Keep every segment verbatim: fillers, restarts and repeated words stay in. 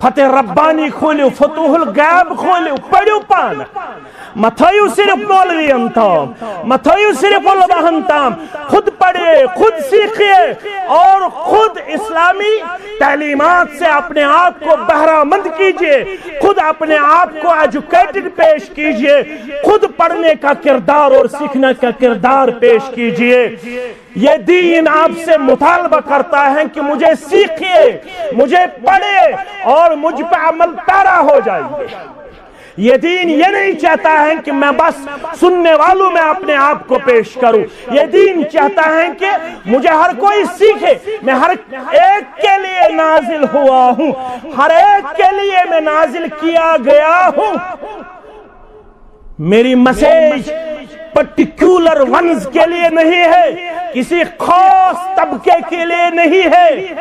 فتح ربانی کھولیو، فتوح الغیب کھولیو، پٔرِو پانہٕ۔ مہ تھٲیِو صرف مولوین تام، مہ تھٲیِو صرف علماہن تام۔ خود پڑھے، خود سیکھیے اور خود اسلامی تعلیمات سے اپنے آپ کو بہرہ مند کیجیے، خود اپنے آپ کو ایجوکیٹڈ پیش کیجیے، خود پڑھنے کا کردار اور سیکھنے کا کردار پیش کیجیے۔ یہ دین آپ سے مطالبہ کرتا ہے کہ مجھے سیکھیے، مجھے پڑھے اور مجھ پہ عمل پیرا ہو جائیے۔ یہ دین یہ نہیں چاہتا ہے کہ میں بس سننے والوں میں اپنے آپ کو پیش کروں۔ یہ دین چاہتا ہے کہ مجھے ہر کوئی سیکھے۔ میں ہر ایک کے لیے نازل ہوا ہوں، ہر ایک کے لیے میں نازل کیا گیا ہوں۔ میری میسج پرٹیکولر ونز کے لیے نہیں ہے، کسی خاص طبقے کے لیے نہیں ہے۔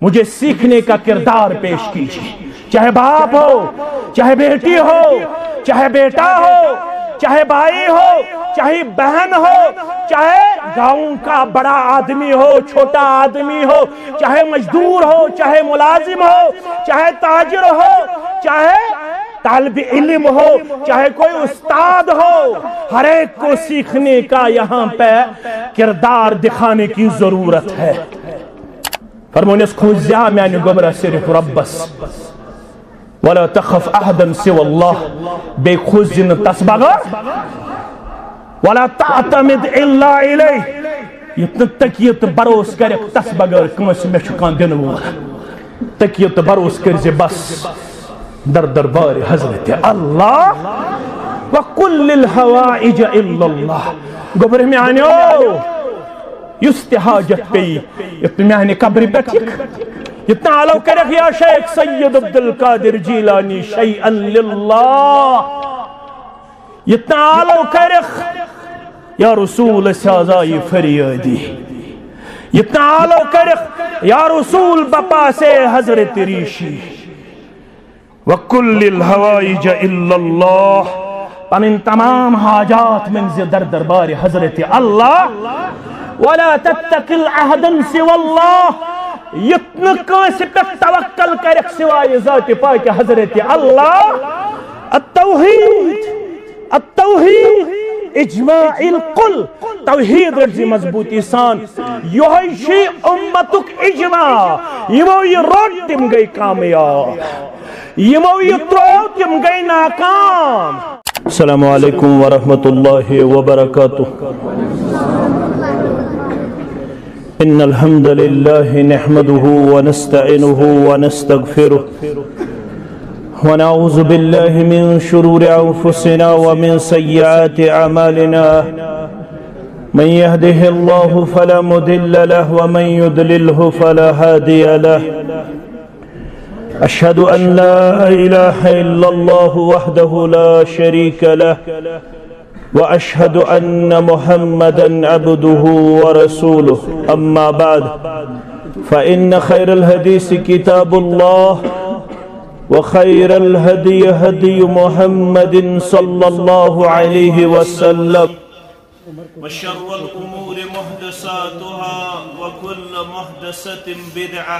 مجھے سیکھنے کا کردار پیش کیجیے، چاہے باپ ہو، چاہے بیٹی ہو، چاہے بیٹا ہو، چاہے بھائی ہو، چاہے بہن ہو، چاہے گاؤں کا بڑا آدمی ہو، چھوٹا آدمی ہو، چاہے مزدور ہو، چاہے ملازم ہو، چاہے تاجر ہو، چاہے طالب علم ہو، چاہے کوئی استاد ہو، ہر ایک کو سیکھنے کا یہاں پہ کردار دکھانے کی ضرورت ہے۔ فرمونس کھوزیا میانہِ گوبرا صرف ربس۔ ولا تخف احدا سوى الله۔ بے کھوز نہ تس بغیر۔ ولا تعتمد الا الیہ۔ یتھ نہ تکیت بروس کرک تس بغیر کنس مے چھ کان دن وول۔ تکیت بروس کر زِ بس در دربار حضرت اللہ۔ وقل للحوائج الا اللہ۔ گوبر میانیو، یُس تہِ حاجت پیٚیہِ، یُتھ نہٕ میانہِ قبرِ پٮ۪ٹھ یِکھ، یُتھ نہٕ آلو کَرٮ۪کھ یا شیخ سید عبدالقادر جیلانی شیئا للہ، یُتھ نہٕ آلو کَرٮ۪کھ یا رسول أسۍ حظ آیہِ فریٲدی، یُتھ نہٕ آلو کَرٮ۪کھ یا رسول بہٕ پاسے حضرت ریشی۔ وقل للحوائج الا اللہ۔ پنٕنۍ تمام حاجات منٛز در دربار حضرت اللہ۔ ولا تتکل احدا سوى اللہ۔ یُتھ نہٕ کٲنٛسہِ پٮ۪ٹھ توکل کرکھ سوائے ذات پاک حضرت اللہ۔ التوحید، التوحید اجماع الکل۔ توحید رٔٹزِ مضبوطی سان۔ یہوے چھُ امتُک اجماع۔ یِمو یہِ روٚٹ تِم گٔے کامیاب۔ یِمو یہِ ترٛوو، تِم گٔے ناکام۔ السلام علیکم ورحمۃ اللہ وبرکاتہ۔ ان الحمد للہ نحمده ونستعینه ونستغفره ونعوذ بالله من شرور انفسنا ومن سيئات اعمالنا۔ من يهده الله فلا مضل له ومن يضلله فلا هادي له۔ أشهد أن لا إله إلا الله وحده لا شريك له، وأشهد أن محمدا عبده ورسوله. أما بعد، فإن خير الحديث كتاب الله، وخير الهدي هدي محمد صلى الله عليه وسلم، وشر الأمور محدثاتها، وكل محدثة بدعة،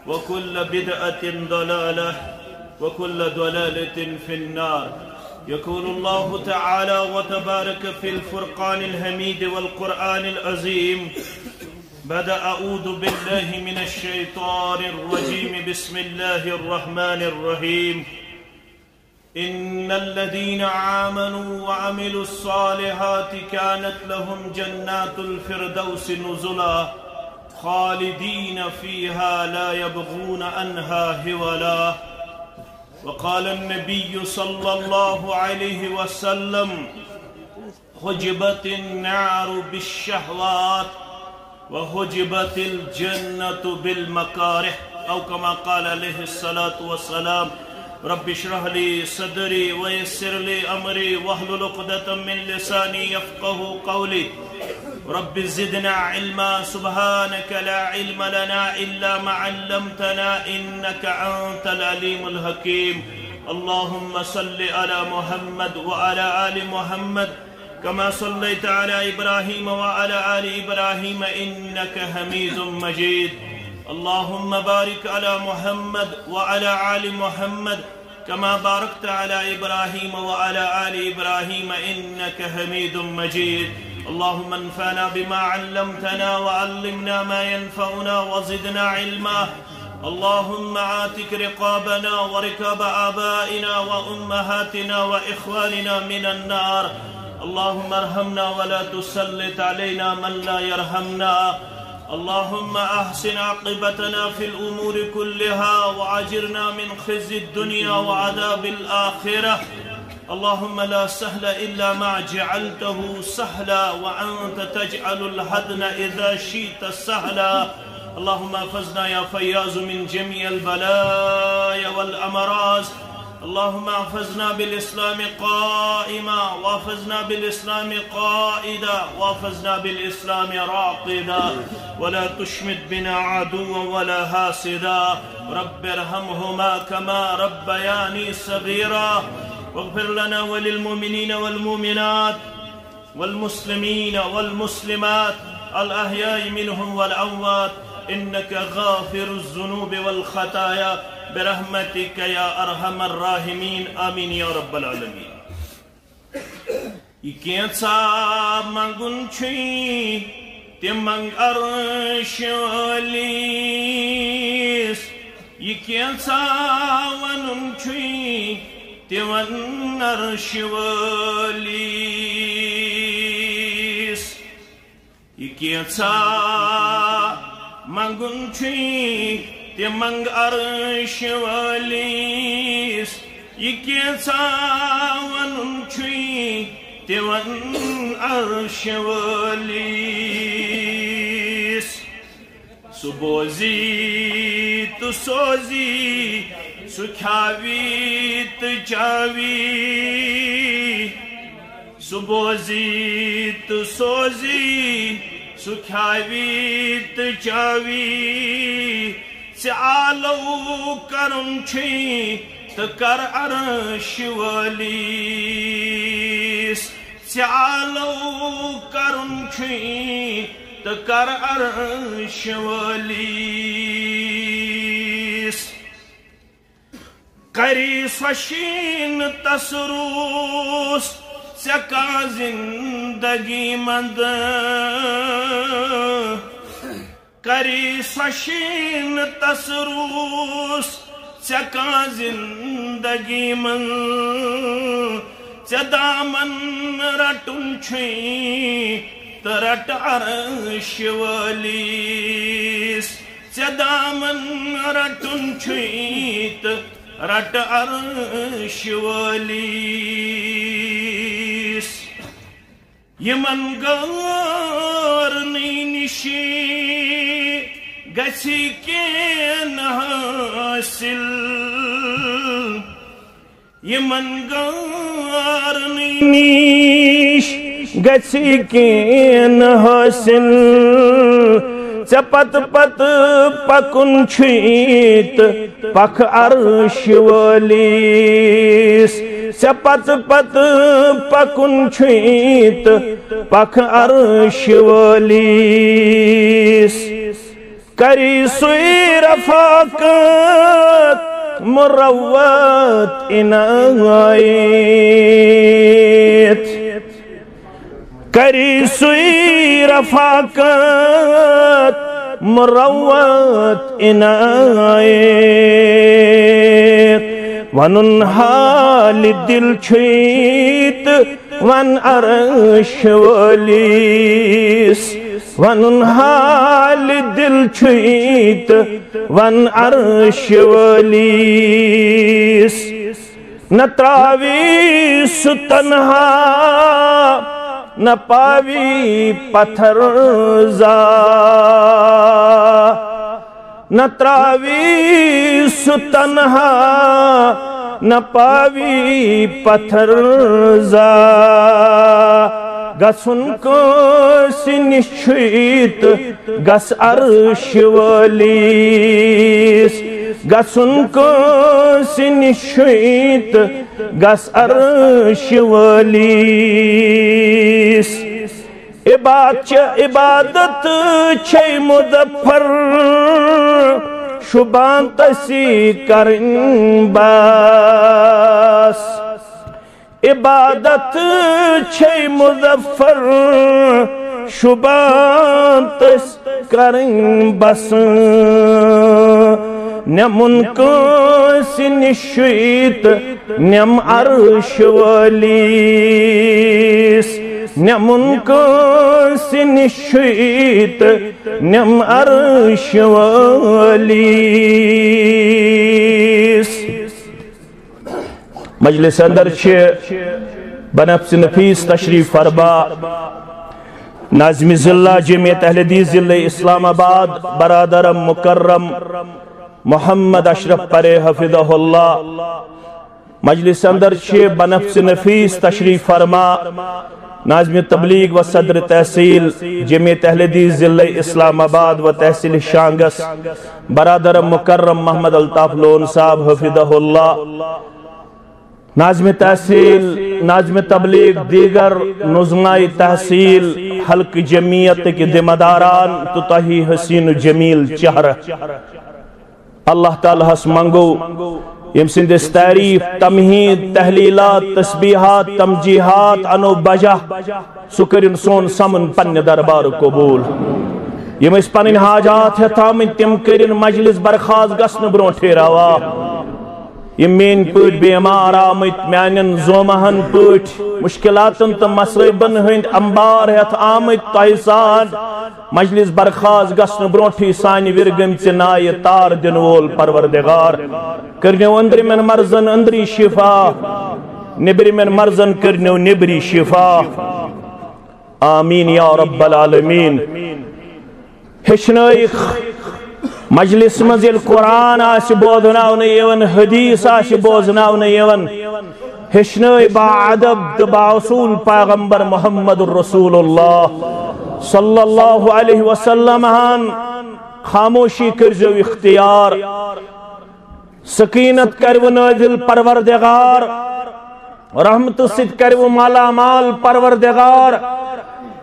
وكل بدعة ضلالة، وكل ضلالة في النار. يقول الله تعالى وتبارك في الفرقان الحميد والقرآن العظيم بعد أعوذ بالله من الشيطان الرجيم، بسم الله الرحمن الرحيم. إن الذين آمنوا وعملوا الصالحات كانت لهم جنات الفردوس نزلا خالدين فيها لا يبغون عنها حولا. وقال النبي صلى الله عليه وسلم، حجبت النار بالشهوات وحجبت الجنة بالمكاره، أو كما قال عليه الصلاة والسلام. رب اشرح لي صدري ويسر لي أمري واحلل عقدة من لساني يفقه قولي. رب زدنا علما، سبحانك لا علم لنا إلا ما علمتنا إنك أنت العليم الحكيم. اللهم صل على محمد وعلى آل محمد كما صليت على إبراهيم وعلى آل إبراهيم إنك حميد مجيد. اللهم بارك على محمد وعلى آل محمد كما باركت على إبراهيم وعلى آل إبراهيم إنك حميد مجيد. اللهم انفعنا بما علمتنا وعلمنا ما ينفعنا وزدنا علما. اللهم اعتق رقابنا ورقاب آبائنا وأمهاتنا وإخواننا من النار. اللهم ارحمنا ولا تسلط علينا من لا يرحمنا. اللهم أحسن عاقبتنا في الأمور كلها وأجرنا من خزي الدنيا وعذاب الآخرة. اللهم لا سهل إلا ما جعلته سهلا وأنت تجعل الحزن إذا شئت سهلا. اللهم احفظنا يا فياض من جميع البلايا والأمراض. اللهم احفظنا بالإسلام قائما، واحفظنا بالإسلام قائدا، واحفظنا بالإسلام راقدا، ولا تشمت بنا عدوا ولا حاسدا. رب ارحمهما كما ربياني صغيرا. واغفر لنا وللمؤمنين والمؤمنات والمسلمين والمسلمات الأحياء منهم والأموات إنك غافر الذنوب والخطايا برحمتك يا أرحم الراحمين. آمين يا رب العالمين. یہِ کینٛژھا منٛگُن چھُے، تہِ منٛگ عرش وٲلِس۔ یہِ کینٛژھا وَنُن چھُے، تہِ وَن عرش وٲلِس۔ یہِ کینٛژھا منٛگُن چھُے، تہِ منٛگ عرش وٲلِس۔ یہِ کینٛژھا وَنُن چھُے، تہِ وَن عرش وٲلِس۔ سُہ بوزی تہٕ سوزی، سُہ کھیاوی تہٕ چاوی۔ سُہ بوزی تہٕ سوزی، سُہ کھیاوی تہٕ چاوی۔ ژےٚ آلو کرُن چھُے تہٕ کر عرش وٲلِس۔ ژےٚ آلو کرُن چھُے تہٕ کر عرش وٲلِس۔ کری سۄ شیٖن تس روٗس ژےٚ کانٛہہ زندگی منٛز۔ کری سۄ شیٖن تس روٗس ژےٚ کانٛہہ زندگی منٛز۔ ژےٚ دامن رٹُن چھُے تہٕ رٹ عرش وٲلِس۔ ژےٚ دامن رٹُن چھُے تہٕ رٹ عرش وٲلِس۔ یِمن غٲرنٕے نِش گژھِ کینٛہہ حٲصِل۔ یِمن غٲرنٕے نِش گژھِ کینٛہہ حٲصِل۔ ژےٚ پتہٕ پتہٕ پکُن چھُے تہٕ پکھ عرش وٲلِس۔ ژےٚ پتہٕ پتہٕ پکُن چھُے تہٕ پکھ عرش وٲلِس۔ کری سُے رفاقت مروت عنایت۔ کری سُے رفاقت مروت عنایت۔ ونُن حال دل چھُے تہٕ ون عرش وٲلِس۔ ونُن حال دل چھُے تہٕ ون عرش وٲلِس۔ نہ تراوی سُہ تنہا، نہ پاوی پتھر زا۔ نہ تراوی سُہ تنہا، نہ پاوی پتھر زا۔ گژھُن کٲنٛسہِ نِش چھُے تہٕ گژھ عرش وٲلِس۔ گژھُن کٲنٛسہِ نِش چھُے تہٕ گژھ عرش وٲلِس۔ عبادت چھِ، عبادت چھے مظفر، شُبان تسی کرٕنۍ بس۔ عبادت چھے مظفر، شُبان تس کرٕنۍ بس۔ نِمُن کٲنٛسہِ نِشُے تہٕ نِم عرش وٲلیس، نِمُن کٲنٛسہِ نِشُے تہٕ نِم عرش وٲلیس۔ مجلس اندر چھِ بنفس نفیس تشریف فرما ناظم ضلع جمعیت اہل حدیث ضلع اسلام آباد برادر مکرم محمد اشرف پرے حفظہ اللہ۔ مجلس اندر چھِ بنفس نفیس تشریف فرما ناظم تبلیغ و صدر تحصیل جمعیت اہل حدیث ضلع اسلام آباد و تحصیل شانگس برادر مکرم محمد الطاف لون صاحب حفظہ اللہ۔ ناظم تحصیل، ناظم تبلیغ، دیگر نظمائے تحصیل، حلقہٕ جمعیتٕکۍ ذمہ داران تہٕ تۄہہِ حسین و جمیل چہرہ۔ اللہ تعالیٰ ہس منگو، ییٚمہِ سٕنٛدۍ أسۍ تعریف، تمہید، تحلیلات، تسبیحات، تمجیحات انو بجا، سُہ کٔرِن سون سمن پننہِ دربار قبول۔ یِم أسۍ پنٕنۍ حاجات ہٮ۪تھ آمٕتۍ، تِم کٔرِن مجلس برخاست گژھنہٕ برونٹھے روا۔ یِم میٲنۍ پٲٹھۍ بیمار آمٕتۍ، میانٮ۪ن زومہن پٲٹھۍ مشکلاتن تہٕ مصٲیبن ہٕنٛدۍ انبار ہٮ۪تھ آمٕتۍ، تۄہہِ سان مجلس برخاست گژھنہٕ برونٹھٕے سانہِ وِرگٔمژِ نایہِ تار دِنہٕ وول پروردگار، کٔرنیو أنٛدرِمٮ۪ن مرضن أنٛدری شفا، نیٚبرِمٮ۪ن مرضن کٔرنیو نیٚبری شفا۔ آمین یا رب العالمین۔ ہیٚچھنٲیِکھ مجلس منٛز ییٚلہِ قرآن آسہِ بوزناونہٕ یِوان، حدیث آسہِ بوزناونہٕ یِوان، ہیٚچھنٲے با ادب تہٕ با اصول پیغمبر محمد رسول اللہ صلی اللہ علیہ وسلم ہن۔ خاموشی کٔرزیو اختیار۔ سکینت کرِوٕ نازل پروردگار، رحمتہٕ سۭتۍ کرِوٕ مالا مال پروردگار،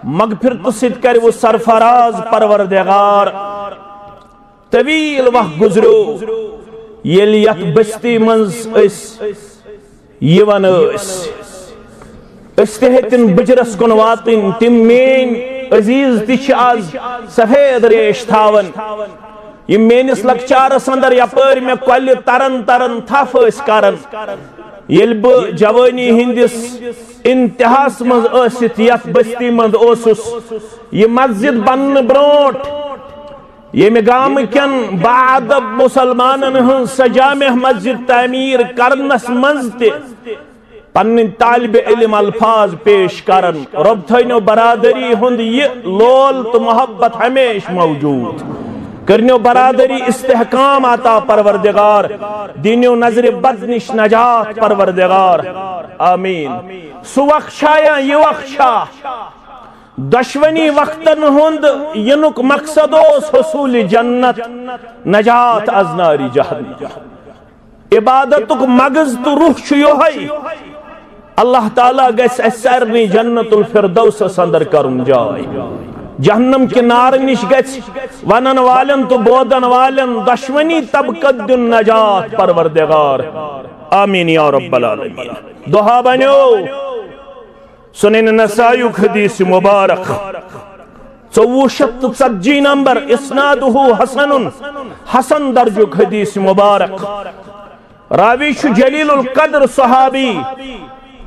مغفرتہٕ سۭتۍ کرِوٕ سرفراز پروردگار۔ طویل وقت گزریو ییٚلہِ یتھ بستی منٛز أسۍ یِوان ٲسۍ۔ أسۍ تہِ ہیٚتِن بُجرس کُن واتٕنۍ۔ تِم میٲنۍ عزیز تہِ چھِ آز سفید ریش تھاوان۔ یِم میٲنِس لۄکچارس اندر یپٲرۍ مےٚ کۄلہِ ترن ترن تھپھ ٲسۍ کران، ییٚلہِ بہٕ جوٲنی ہٕنٛدِس انتہاہس منٛز ٲسِتھ یتھ بستی منٛز اوسُس، یہِ مسجد بننہٕ برونٹھ ییٚمہِ گامہٕ کٮ۪ن باادب مسلمانن ہٕنٛز سۄ جامع مسجد تعمیٖر کرنس منٛز تہِ پنٕنۍ طالب علم الفاظ پیش کرن۔ رۄب تھٲینو برادری ہُنٛد یہِ لول تہٕ محبت ہمیشہٕ موجود۔ کٔرنیو برادری استحکام عطا پروردگار۔ دینیو نظرِ بد نِش نجات پروردگار۔ آمین۔ سُہ وقت چھا یا یہِ وقت چھا؟ دۄشوٕنی وقتن ہُنٛد یِنُک مقصد اوس حصوٗلِ جنت، نجات از نارِ جہنم۔ عبادتُک مغز تہٕ روح چھُ یِہوٚے۔ اللہ تعالیٰ گژھِ اَسہِ سارنٕے جنت الفردوسس اندر کرُن جاے۔ جہنم کہِ نارٕ نِش گژھِ ونن والٮ۪ن تہٕ بوزن والٮ۪ن دۄشوٕنی طبقن دیُن نجات پروردگار۔ آمین یا رب العالمین۔ دُعا بنیو۔ سنن نسائیُک حدیث مبارک، ژوٚوُہ شیٚتھ تہٕ ژتجی نمبر، اسنادہ حسن، حسن درجُک حدیث مبارک۔ راوی چھُ جلیل القدر صحابی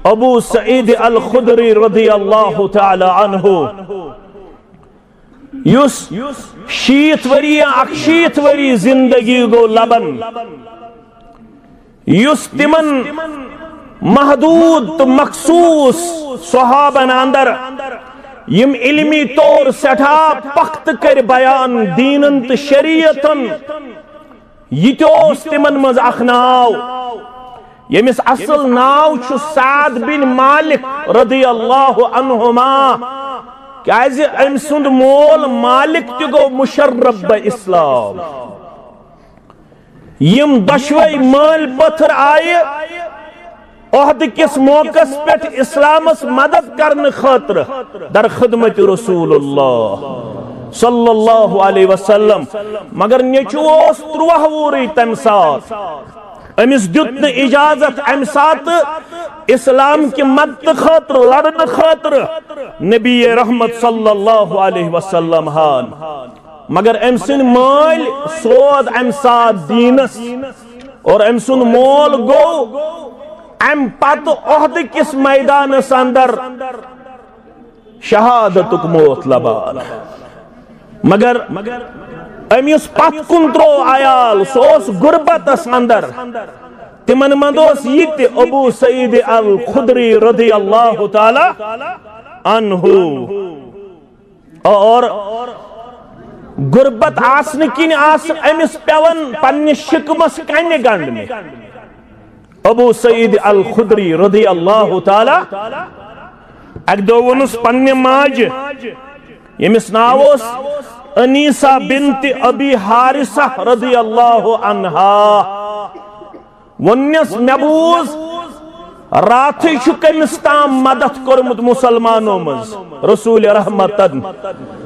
ابو سعید الخدری رضی اللہ تعالی عنہ، یُس شیٖتھ ؤری یا اکشیٖتھ ؤری زندگی گوٚو لبن، یُس تِمن محدود تہٕ مخصوص صحابن اندر یِم علمی طور سٮ۪ٹھاہ پختہٕ کٔرۍ بیان دیٖنن تہٕ شریعتن، یہِ تہِ اوس تِمن منٛز اکھ ناو، ییٚمِس اصل ناو چھُ سعد بن مالک رضی اللہ عنہما، کیازِ أمۍ سُنٛد مول مالک تہِ گوٚو مشرف بہ اسلام۔ یِم دۄشوے مٲلۍ پٔتھر آیہِ عہد کِس موقعس پٮ۪ٹھ اسلامس مدد کرنہٕ خٲطرٕ در خدمت رسول اللہ صلی اللہ علیہ وسلم۔ مگر نیٚچو اوس تُرٛواہ وُہرٕے تمہِ ساتہٕ۔ أمِس دیُت نہٕ اجازت امہِ ساتہٕ اسلام کہِ مدتہٕ خٲطرٕ، لڑنہٕ خٲطرٕ نبی رحمت صلی اللہ علیہ وسلم ہن۔ مگر أمۍ سٕنٛدۍ مٲلۍ سود امہِ ساتہٕ دیٖنس، اور أمۍ سُنٛد مول گوٚو امہِ پتہٕ عہد کِس میدانس اندر شہادتُک موت لبان۔ مگر أمۍ یُس پتھ کُن ترٛوو عیال، سُہ اوس غربتس اندر۔ تِمن منٛز اوس یہِ تہِ ابو سعید الخدری رضی اللہ تعالی عنہ۔ اور غربت آسنہٕ کِنۍ آسہٕ أمِس پٮ۪وان پننِس شِکمس کنہِ گنٛڈنہِ۔ ابو سعید الخدری رضی اللہ تعالی، اکہِ دۄہ ووٚنُس پننہِ ماجہِ، ییٚمِس ناو اوس انیسہ بنت ابی حارثہ رضی اللہ عنہا، ووٚننس، مےٚ بوٗز راتھٕے چھُ کٔمِس تام مدد کوٚرمُت مسلمانو منٛز رسول رحمتن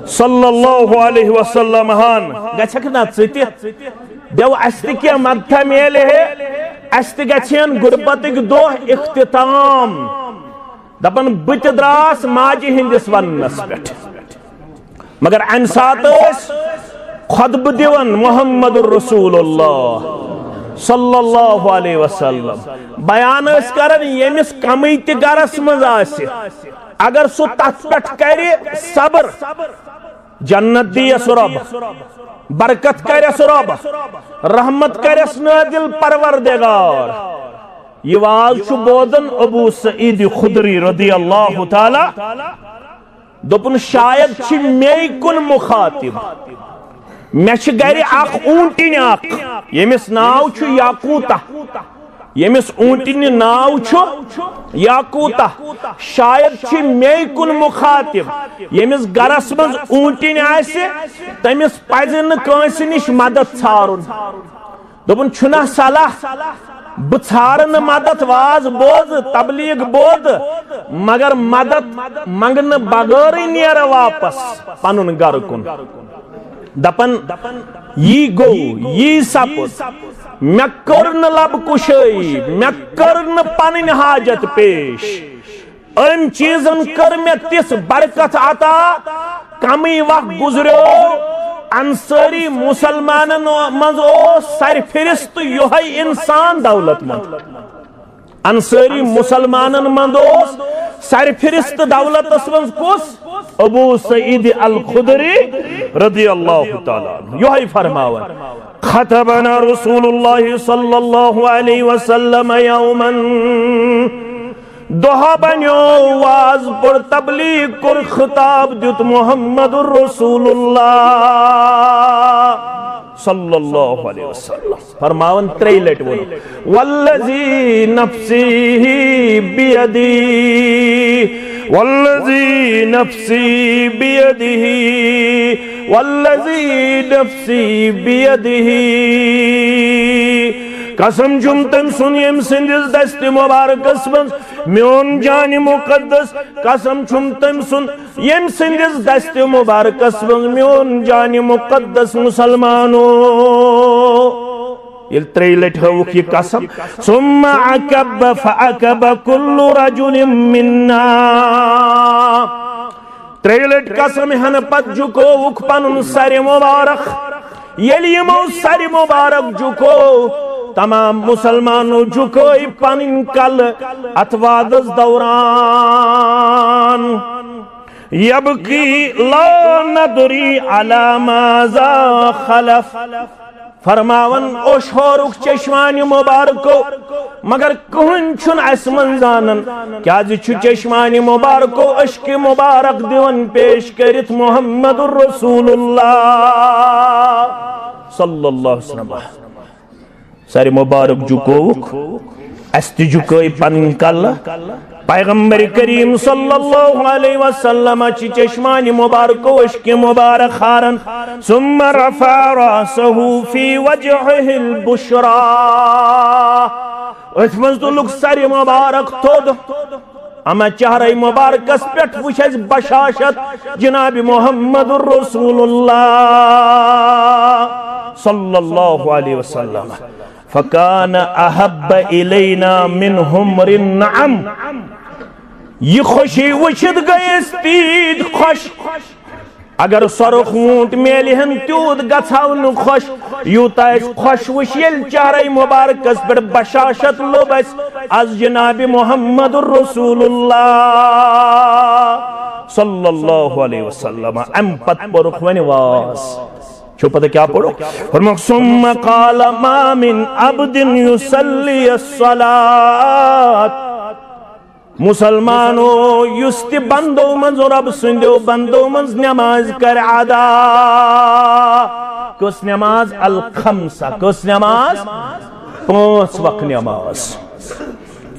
صلی اللہ علیہ وسلم ہن۔ گژھکھ نا ژٕ تہِ؟ دیو اسہِ تہِ کینٛہہ مدتھا میلہِ ہے، اسہِ تہِ گژھِ ہن غربتٕکۍ دۄہ اختتام۔ دپان، بہٕ تہِ دراس ماجہِ ہٕنٛدِس وننس پٮ۪ٹھ۔ مگر امہِ ساتہٕ ٲسۍ خطبہٕ دِوان محمد رسول اللہ صلی اللہ علیہ وسلم۔ بیان ٲسۍ کران، ییٚمِس کمٕے تہِ گرس منٛز آسہِ، اگر سُہ تتھ پٮ۪ٹھ کرِ صبر، جنت دیس رب، برکت کرس رب، رحمت کرس نازل پروردگار۔ یہ واز چھُ بوزان ابو سعید خدری رضی اللہ تعالی۔ دوٚپُن، شاید چھِ مے کُن مخاطب۔ مےٚ چھِ گرِ اکھ اوٗنٹِنۍ اکھ، ییٚمِس ناو چھُ یاقوتہ۔ ییٚمِس اوٗنٹِنہِ ناو چھُ یاقوتہ۔ شاید چھِ مے کُن مخاطب۔ ییٚمِس گرس منٛز اوٗنٹِنۍ آسہِ، تٔمِس پزِ نہٕ کٲنٛسہِ نِش مدد ژھارُن۔ دوٚپُن، چھُنہ صلاح بہٕ ژھارٕ نہٕ مدد، واز بوزٕ، تبلیغ بوزٕ، مگر مدد منٛگنہٕ بغٲرٕے نیرٕ واپس پنُن گرٕ کُن۔ دپان، یی گوٚو، یی سپُد، مےٚ کٔر نہٕ لب کُشٲیی، مےٚ کٔر نہٕ پنٕنۍ حاجت پیش۔ أمۍ چیٖزن کٔر مےٚ تِژھ برکت عطا، کمٕے وق گُزریو، انصٲری مسلمانن منٛز اوس سرفہرست یۄہے انسان دولت مند۔ انصٲری مسلمانن منٛز اوس سرفہرست دولتس منٛز کُس؟ ابو سعید الخدری رضی اللہ تعالیٰ عنہ۔ یۄہے فرماوان، خطبنا رسول اللہ صلی اللہ علیہ وسلم یوما، دۄہ بنیو، واز پوٚر، تبلیغ کوٚر، خطاب دیُت محمد رسول اللہ صلی اللہ علیہ وسلم۔ فرماوان ترٛیٚیہِ لٹہِ ووٚن، والذی نفسی بیدی، والذی نفسی بیدہ، والذی نفسی بیدہ۔ قسم چھُم تٔمۍ سُنٛد ییٚمۍ سٕنٛدِس دستِ مبارکس منٛز میون جانِ مقدس، قسم چھُم تٔمۍ سُنٛد ییٚمۍ سٕنٛدِس دستِ مبارکس منٛز میون جانِ مقدس۔ مسلمانو، ییٚلہِ ترٛیٚیہِ لٹہِ ہٲوُکھ یہِ قسم، ثم عقب فعقب كل رجل منا۔ ترٛیٚیہِ لٹہِ قسم ہٮ۪نہٕ پتہٕ جُکووُکھ پنُن سرِ مبارک۔ ییٚلہِ یِمو سرِ مبارک جُکو، تمام مسلمانو جُکٲے پنٕنۍ کلہٕ اتھ وادس دوران۔ یبکی لا ندری علی ماذا خلف۔ فرماوان، اوٚش ہورُکھ چشمانہِ مبارکو، مگر کٕہٕنۍ چھُنہٕ اَسہِ منٛز زانان، کیازِ چھُ چشمانہِ مبارکو اشکہِ مبارک دِوان پیش کٔرِتھ محمد رسول اللہ صلی اللہ علیہ وسلم۔ سرِ مبارک جُکووُکھ، اَسہِ تہِ جُکٲے پنٕنۍ کلہٕ۔ پیغمبر کریم صلی اللہ علیہ وسلم چہِ چشمانہِ مبارکو اشکہِ مبارک ہاران۔ ثم رفع رأسه في وجهه البشرى۔ أتھۍ منٛز تُلُکھ سرِ مبارک تھوٚد۔ اما چہرے مبارکس پٮ۪ٹھ وٕچھ اَسہِ بشاشت جناب محمد رسول اللہ صلی اللہ علیہ وسلم۔ فکان احب الینا من حمر النعم۔ یہ خوشی وٕچھِتھ گٔے أسۍ تیٖتۍ خۄش۔ اگر سۄرُخ ووٗنٛٹ میلہِ ہن، تیوٗت گژھو نہٕ خۄش، یوٗتاہ أسۍ خۄش وٕچھ، ییٚلہِ چہرے مبارکس پٮ۪ٹھ بشاشت لوٚب اَسہِ از جناب محمد رسول اللہ صلی اللہ علیہ وسلم۔ امہِ پتہٕ پوٚرُکھ وۄنۍ واز۔ چھو پتہ کیٛاہ پوٚرُکھ؟ فرمووُکھ، "ثم قال ما من عبد يصلي الصلاة۔" مسلمانو، یُس تہِ بندو منٛز، رب سٕنٛدیو بندو منٛز نماز کرِ ادا۔ کٔژ نماز؟ الخمسہ۔ کٔژ نماز؟ پانٛژھ وق نماز۔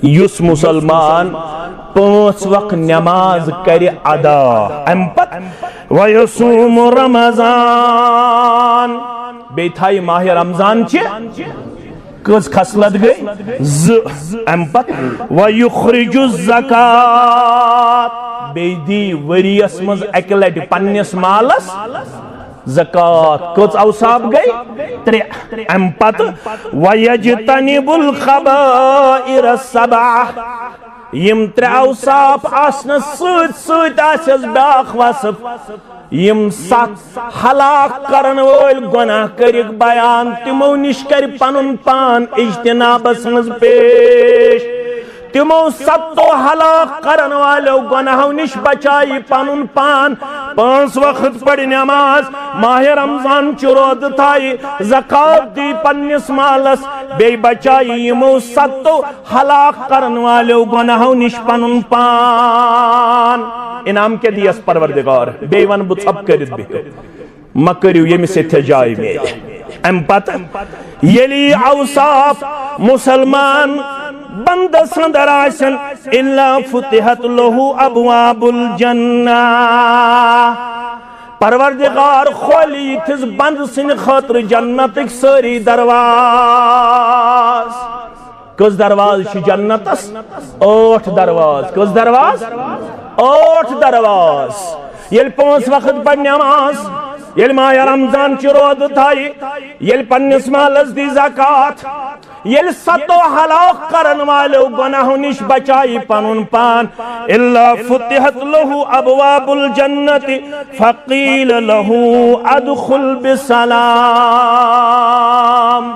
یُس مسلمان پانٛژھ وق نماز کرِ ادا، امہِ پتہٕ ویصوم رمضان، بیٚیہِ تھایہِ ماہِ رمضان چہِ کٔژ خصلت گٔے؟ زٕ۔ امہِ پتہٕ ویخرج الزکات، بیٚیہِ دی ؤریس منٛز اکہِ لٹہِ پننِس مالس زکات۔ کٔژ اوصاف گٔے؟ ترٛےٚ۔ امہِ پتہٕ ویجتنب الخبائر السبع، یِم ترٛےٚ اوصاف آسنس سۭتۍ سۭتۍ آسٮ۪س بیٛاکھ وصف، یِم ستھ ہلاک کرن وٲلۍ گۄناہ کٔرِکھ بیان، تِمو نِش کرِ پنُن پان اجتنابس منٛز پیش۔ تِمو ستو ہلاک کرن والٮ۪و گۄناہو نِش بچایہِ پنُن پان۔ پانٛژھ وقت پرِ نماز، ماہِ رمضان چہِ روزٕ تھایہِ، زکات دی پننِس مالس، بیٚیہِ بچایہِ یِمو ستو ہلاک کرن والٮ۪و گۄناہو نِش پنُن پان۔ انعام کیٛاہ دِیس پروردگار؟ بیٚیہِ ونہٕ بہٕ، ژھۄپہٕ کٔرِتھ بِہِو، مہ کٔرِو ییٚمِس ییٚتھٮ۪س جاے میلہِ۔ امہِ پتہٕ ییٚلہِ یہِ اوصاف مسلمان بندس اندر آسن، الا فتحت لہ ابواب الجنہ، پروردگار کھولہِ یِتھِس بندٕ سٕنٛدِ خٲطرٕ جنتٕکۍ سٲری دروازٕ۔ کٔژ دروازٕ چھِ جنتس؟ ٲٹھ دروازٕ۔ کٔژ دروازٕ؟ ٲٹھ دروازٕ۔ ییٚلہِ پانٛژھ وقت پرِ نماز، ییٚلہِ ماہِ رمضان چہِ روزٕ تھایہِ، ییٚلہِ پننِس مالس دی زکات، ییٚلہِ ستو ہلاک کرن والٮ۪و گۄناہو نِش بچایہِ پنُن پان، الا فتحت لہ ابواب الجنت فقیل لہ ادخل بسلام۔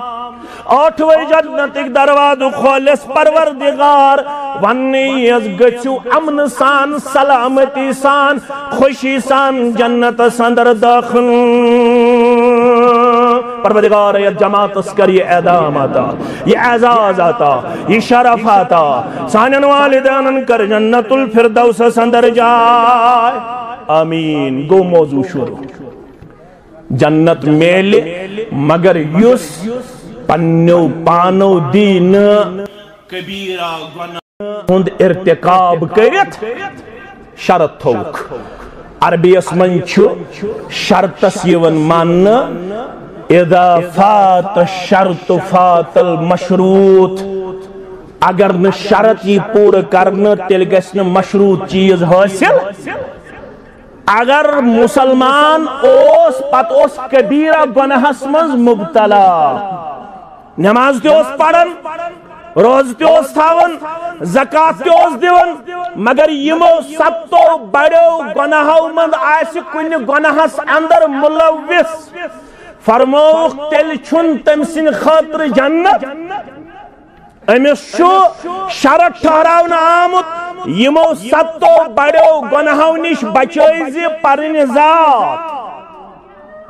ٲٹھوے جنتٕکۍ دروازٕ کھولٮ۪س پروردگار، وننہٕ یِیَس، گٔژھِو امنہٕ سان، سلامتی سان، خوشی سان جنتس اندر داخل۔ پروردگار، یتھ جماعتس کر یہِ اعدام عطا، یہِ اعزاز عطا، یہِ شرف عطا۔ سانٮ۪ن والدینن کر جنت الفردوسس اندر جاے۔ آمین۔ گوٚو موضوع شروع۔ جنت میلہِ، مگر یُس پننیو پانو دی نہٕ کبیرہ گناہ ہُنٛد ارتکاب کٔرِتھ شرط تھوٚوُکھ۔ عربی یس منٛز چھُ شرطس یِوان ماننہٕ، اذا فات الشرط فات المشروط۔ اگر نہٕ شرط یی پوٗرٕ کرنہٕ، تیٚلہِ گژھِ نہٕ مشروط چیٖز حٲصِل۔ اگر مسلمان اوس، پتہٕ اوس کبیرہ گناہس منٛز مبتلا، نماز تہِ اوس پران، روزٕ تہِ اوس تھاوان، زکات تہِ اوس دِوان، مگر یِمو ستو بڑیو گناہو منٛز آسہِ کُنہِ گناہس اندر ملوث، فرمووُکھ، تیٚلہِ چھُنہٕ تٔمۍ سٕنٛدِ خٲطرٕ جنت۔ أمِس چھُ شرط ٹھہراونہٕ آمُت، یِمو ستو بڑیو گناہو نِش بچٲوۍ زِ پنٕنۍ ذات۔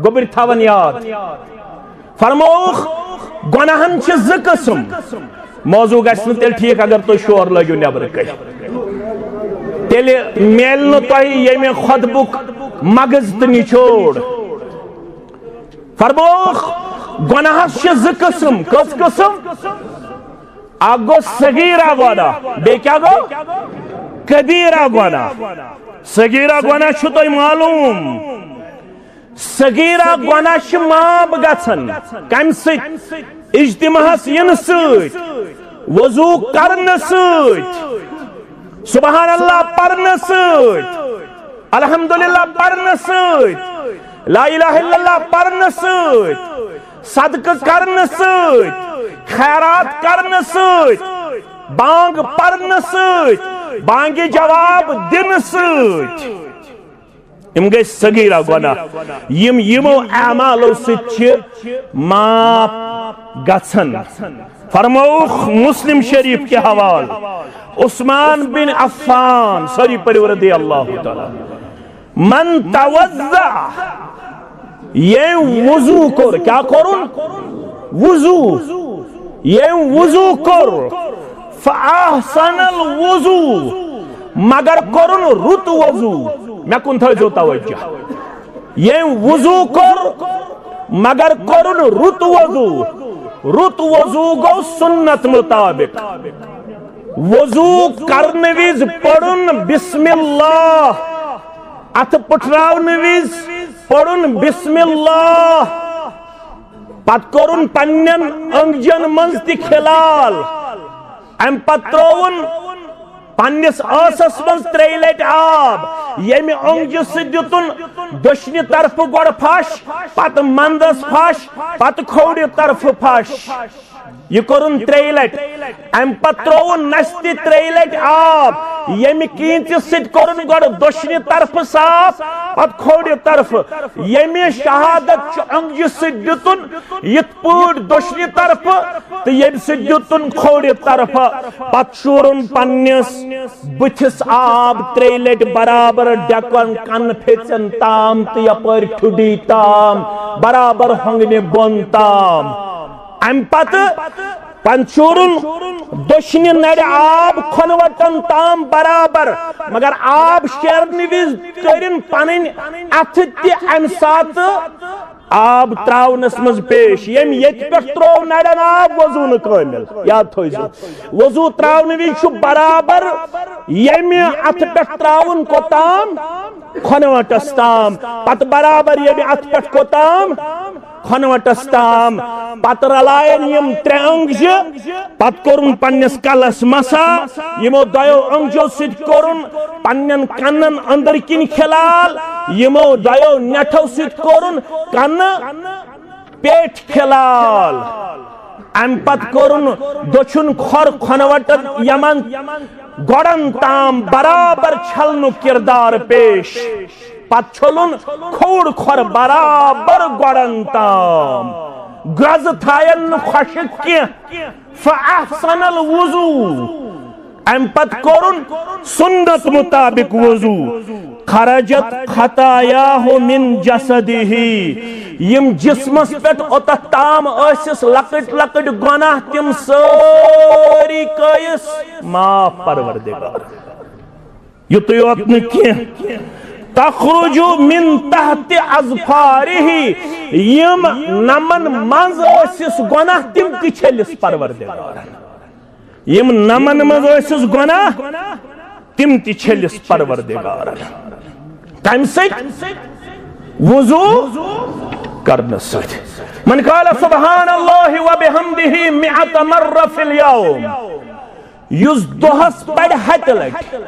گوٚبٕرۍ تھاوان یاد۔ فرمووُکھ، گۄناہن چھِ زٕ قٕسم۔ موضوع گژھِ نہٕ تیٚلہِ ٹھیٖک اگر تُہۍ شور لٲگِو نٮ۪برٕ کَنہِ۔ تیٚلہِ میلہِ نہٕ تۄہہِ ییٚمہِ خطبُک مغز تہٕ نچوڑ۔ فرمووُکھ، گۄناہس چھِ زٕ قٕسم۔ کٔژ قٕسم؟ اکھ گوٚو صغیرہ گۄناہ، بیٚیہِ کیٛاہ گوٚو؟ کبیرہ گۄناہ۔ صغیرہ گۄناہ چھُ تۄہہِ معلوم۔ صغیرہ گۄناہ چھِ معاف گژھان۔ کمہِ سۭتۍ؟ اجتماعس یِنہٕ سۭتۍ۔ وضو کرنہٕ سۭتۍ، سبحان اللہ پرنہٕ سۭتۍ، الحمدللہ پرنہٕ سۭتۍ، لا الہ الا اللہ پرنہٕ سۭتۍ، صدقہٕ کرنہٕ سۭتۍ، خیرات کرنہٕ سۭتۍ، بانگ پرنہٕ سۭتۍ، بانگہِ جواب دِنہٕ سۭتۍ۔ یِم گٔے صغیرہ گۄناہ، یِم یِمو اعمالو سۭتۍ چھِ معاف گژھان۔ فرمووُکھ مسلم شریف کہِ حوالہٕ، عثمان بن عفان، سٲری پٔرِو رضی اللہ تعالیٰ عنہ۔ من توضأ، ییٚمۍ وضو کوٚر، کیٛاہ کوٚرُن؟ وضو۔ ییٚمۍ وضو کوٚر، فاحسن الوضو، مگر کوٚرُن رُت وضو۔ مےٚ کُن تھٲیزیو توجہ۔ ییٚمۍ وضو کوٚر، مگر کوٚرُن رُت وضو۔ رُت وضو گوٚو سنت مطابق۔ وضو کرنہٕ وِزِ پرُن بسم اللہ۔ اتھٕ پٹھراونہٕ وِزِ پرُن بسم اللہ۔ پتہٕ کوٚرُن پننٮ۪ن أنگجن منٛز تہِ کھلال۔ امہِ پتہٕ ترٛووُن پننِس ٲسس منٛز ترٛیٚیہِ لٹہِ آب۔ ییٚمہِ أنگجہِ سۭتۍ دیُتُن دٔچھنہِ طرفہٕ گۄڈٕ پھش، پتہٕ منٛدس پھش، پتہٕ کھوورِ طرفہٕ پھش۔ یہِ کوٚرُن ترٛیٚیہِ لٹہِ۔ امہِ پتہٕ ترٛووُن نستہِ ترٛیٚیہِ لٹہِ آب۔ ییٚمہِ کینٛژِ سۭتۍ کوٚرُن گۄڈٕ دٔچھنہِ طرفہٕ صاف، پتہٕ کھوورِ طرفہٕ۔ ییٚمہِ شہادت چہِ أنگجہِ سۭتۍ دیُتُن یِتھ پٲٹھۍ دٔچھنہِ طرفہٕ تہٕ ییٚمہِ سۭتۍ دیُتُن کھوورِ طرفہٕ۔ پتہٕ شوٗرُن پننِس بٕتھِس آب ترٛیٚیہِ لٹہِ برابر ڈٮ۪کن کنہٕ پھیژن تام تہٕ یپٲرۍ ٹھُڈی تام، برابر ہۄنگنہِ بۄن تام۔ امہِ پتہٕ پتہٕ شوٗرُن دٔچھنہِ نرِ آب کھۄنہٕ وٹن تام برابر، مگر آب شیرنہٕ وِزِ کٔرِن پنٕنۍ اتھٕ تہِ امہِ ساتہٕ آب تراونس منٛز پیش۔ ییٚمۍ ییٚتہِ پٮ۪ٹھ ترٛوو نرٮ۪ن آب، وضو نہٕ کٲمِل، یاد تھٲیزیو۔ وضو تراونہٕ وِزِ چھُ برابر ییٚمہِ اتھٕ پٮ۪ٹھ تراوُن کوٚتام؟ کھۄنہٕ وٹس تام۔ پتہٕ برابر ییٚمہِ اتھٕ پٮ۪ٹھ کوٚتام؟ کھۄنہٕ وٹس تام۔ پتہٕ رلایَن یِم ترٛےٚ أنگجہِ، پتہٕ کوٚرُن پننِس کلس مسا، یِمو دۄیو أنگجو سۭتۍ کوٚرُن پننٮ۪ن کنن أنٛدٕرۍ کِنۍ کھلال، یِمو دۄیو نٮ۪ٹھو سۭتۍ کوٚرُن کنہٕ پیٹھ کھلال۔ امہِ پتہٕ کوٚرُن دٔچھُن کھۄر کھۄنہٕ وٹن یمن گۄڈن تام برابر چھلنُک کردار پیش۔ پتہٕ چھوٚلُن کھوٚوُر کھۄر برابر گۄڈن تام۔ گرٛزٕ تھاین نہٕ خۄشٕک کینٛہہ۔ فاحسن الوضو۔ امہِ پتہٕ کوٚرُن سنت مطابق وضو۔ خرجت خطایاہ من جسدہ۔ یِم جسمس پٮ۪ٹھ اوٚتتھ تام ٲسِس لۄکٕٹۍ لۄکٕٹۍ گۄناہ، تِم سٲری کٔرِس معاف پروردگار۔ یُتُے یوت نہٕ کینٛہہ، تخرج من تحت اظفارہ، یِم نمن منٛز ٲسِس گۄناہ، تِم تہِ چھٔلِس پروردگارن۔ یِم نمن منٛز ٲسِس گۄناہ، تِم تہِ چھٔلِس پروردگارن۔ کمہِ سۭتۍ؟ وضو کرنہٕ سۭتۍ۔ من قال سبحان اللہ و بحمدہ مئۃ مرہ فی الیوم، یُس دۄہس پرِ ہتہِ لٹہِ۔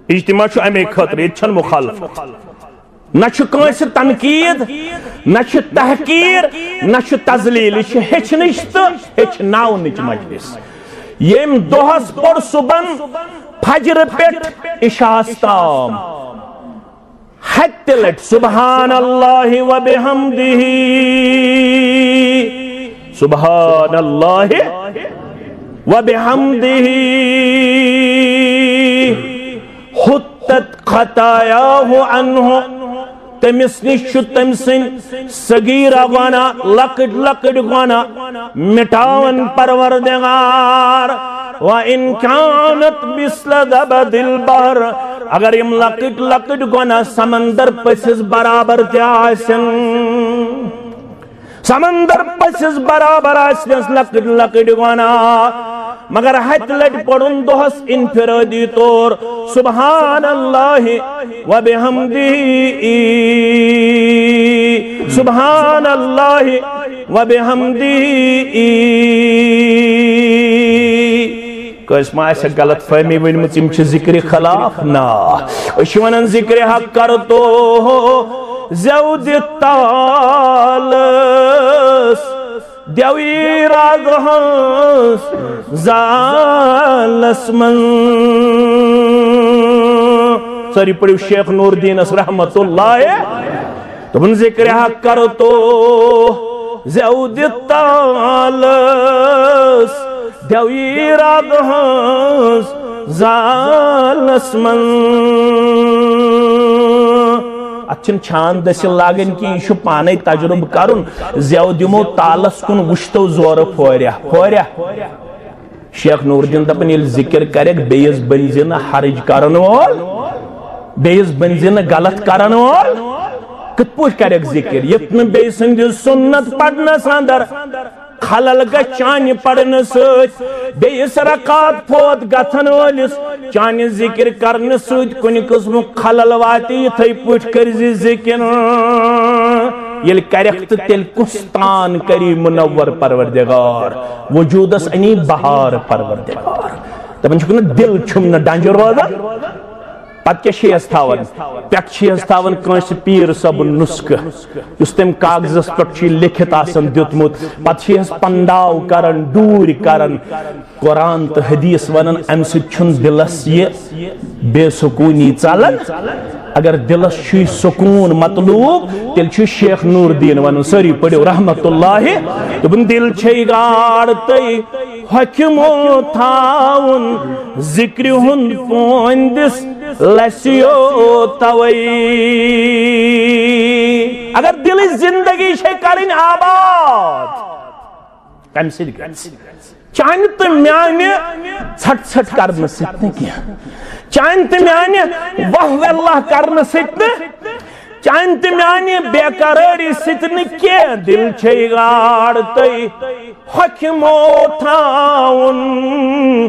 اجتماع چھُ امے خٲطرٕ، ییٚتہِ چھَنہٕ مخالفت۔ نہ چھُ کٲنٛسہِ تنقید، نہ چھُ تحقیر، نہ چھُ تذلیل۔ یہِ چھِ ہیٚچھنٕچ تہٕ ہیٚچھناونٕچ مجلس۔ ییٚمۍ دۄہس پوٚر صُبحن فجرٕ پٮ۪ٹھ عشاءس تام ہتہِ لٹہِ سبحان اللہ و بحمدہ، سبحان اللہ و بحمدہ، حطت خطایاہ عنہ، تٔمِس نِش چھُ تٔمۍ سٕنٛدۍ صغیرہ گۄناہ، لۄکٕٹۍ لۄکٕٹۍ گۄناہ مِٹاوان پروردگار۔ وَإِنْ كَانَتْ مِثْلَ زَبَدِ الْبَحْرِ، اگر یِم لۄکٕٹۍ لۄکٕٹۍ گۄناہ سمندر پٔژھِس برابر تہِ آسن، سمندر پٔژھِس برابر آسنس لۄکٕٹۍ لۄکٕٹۍ گۄناہ، مگر ہتہِ لٹہِ پرُن دۄہس انفرادی طور سبحان اللہ و بحمدہ، سبحان اللہ و بحمدہ۔ کٲنٛسہِ ما آسہِ غلط فہمی ؤنمٕژ، یِم چھِ ذِکرِ خلاف؟ نہ، أسۍ چھِ وَنان ذِکرِ حق کر تو ہو زیو دِ تالس، دیوی راگ ہنٛز زالس منٛز۔ سٲری پٔرِو شیخ نور دیٖنس رحمت اللہ۔ دوٚپُن، ذِکرِ حق کر تو زیو دِ تالس، دیوی راگ ہنٛز زالس منٛز۔ اتھ چھِنہٕ چھان دٔسِل لاگٕنۍ کینٛہہ، یہِ چھُ پانے تجربہٕ کرُن۔ زیو دِمو تالس کُن، وٕچھتو زورٕ پھوریا پھوریا۔ شیخ نور دیٖن دپان، ییٚلہِ ذِکر کرکھ، بیٚیِس بٔنزِ نہٕ حرج کرن وول، بیٚیِس بٔنزِ نہٕ غلط کرن وول۔ کِتھ پٲٹھۍ کرکھ ذِکر؟ یُتھ نہٕ بیٚیہِ سٕنٛدِ سُنت پرنس اندر خلل گژھِ چانہِ پرنہٕ سۭتۍ، بیٚیِس رکعت فوت گژھن وٲلِس چانہِ ذِکر کرنہٕ سۭتۍ کُنہِ قٕسمُک خلل واتہِ۔ یِتھے پٲٹھۍ کٔرزِ ذِکر۔ ییٚلہِ کرکھ تہٕ تیٚلہِ کُس تان کری منور پروردگار، وجودس انی بہار پروردگار۔ دپان چھُکھ نہٕ دِل چھُم نہٕ ڈنجہِ روزان۔ پتہٕ کیٛاہ چھِ أسۍ تھاوان؟ پٮ۪ٹھ چھِ أسۍ تھاوان کٲنٛسہِ پیٖر صٲبُن نُسخہٕ، یُس تٔمۍ کاغذس پٮ۪ٹھ چھُ لیکھِتھ آسان دیُتمُت۔ پتہٕ چھِ أسۍ پنڈاو کران، ڈوٗرۍ کران۔ قرآن تہٕ حدیث ونان، امہِ سۭتۍ چھُنہٕ دِلس یہِ بے سکوٗنی ژلان۔ اگر دِلس چھُے سکوٗن مطلوب، تیٚلہِ چھُ شیخ نور دیٖن ونان۔ سٲری پٔرِو رحمت اللہ۔ دوٚپُن، دِل چھے گاڑ تہٕ ہۄکھِ مو تھاوُن، ذِکرِ ہُنٛد پوندِس لسیو توے۔ اگر دِلٕچ زندگی چھے کرٕنۍ آباد، کمہِ سۭتۍ گژھِ؟ چانہِ تہٕ میانہِ ژھٹ ژھٹ کرنہٕ سۭتۍ نہٕ کینٛہہ، چانہِ تہٕ میانہِ واہ واللہ کرنہٕ سۭتۍ نہٕ، چانہِ تہٕ میانہِ بے قرٲری سۭتۍ نہٕ کینٛہہ۔ دِل چھے گاڑ تہٕ ہۄکھِ مو تھاوُن،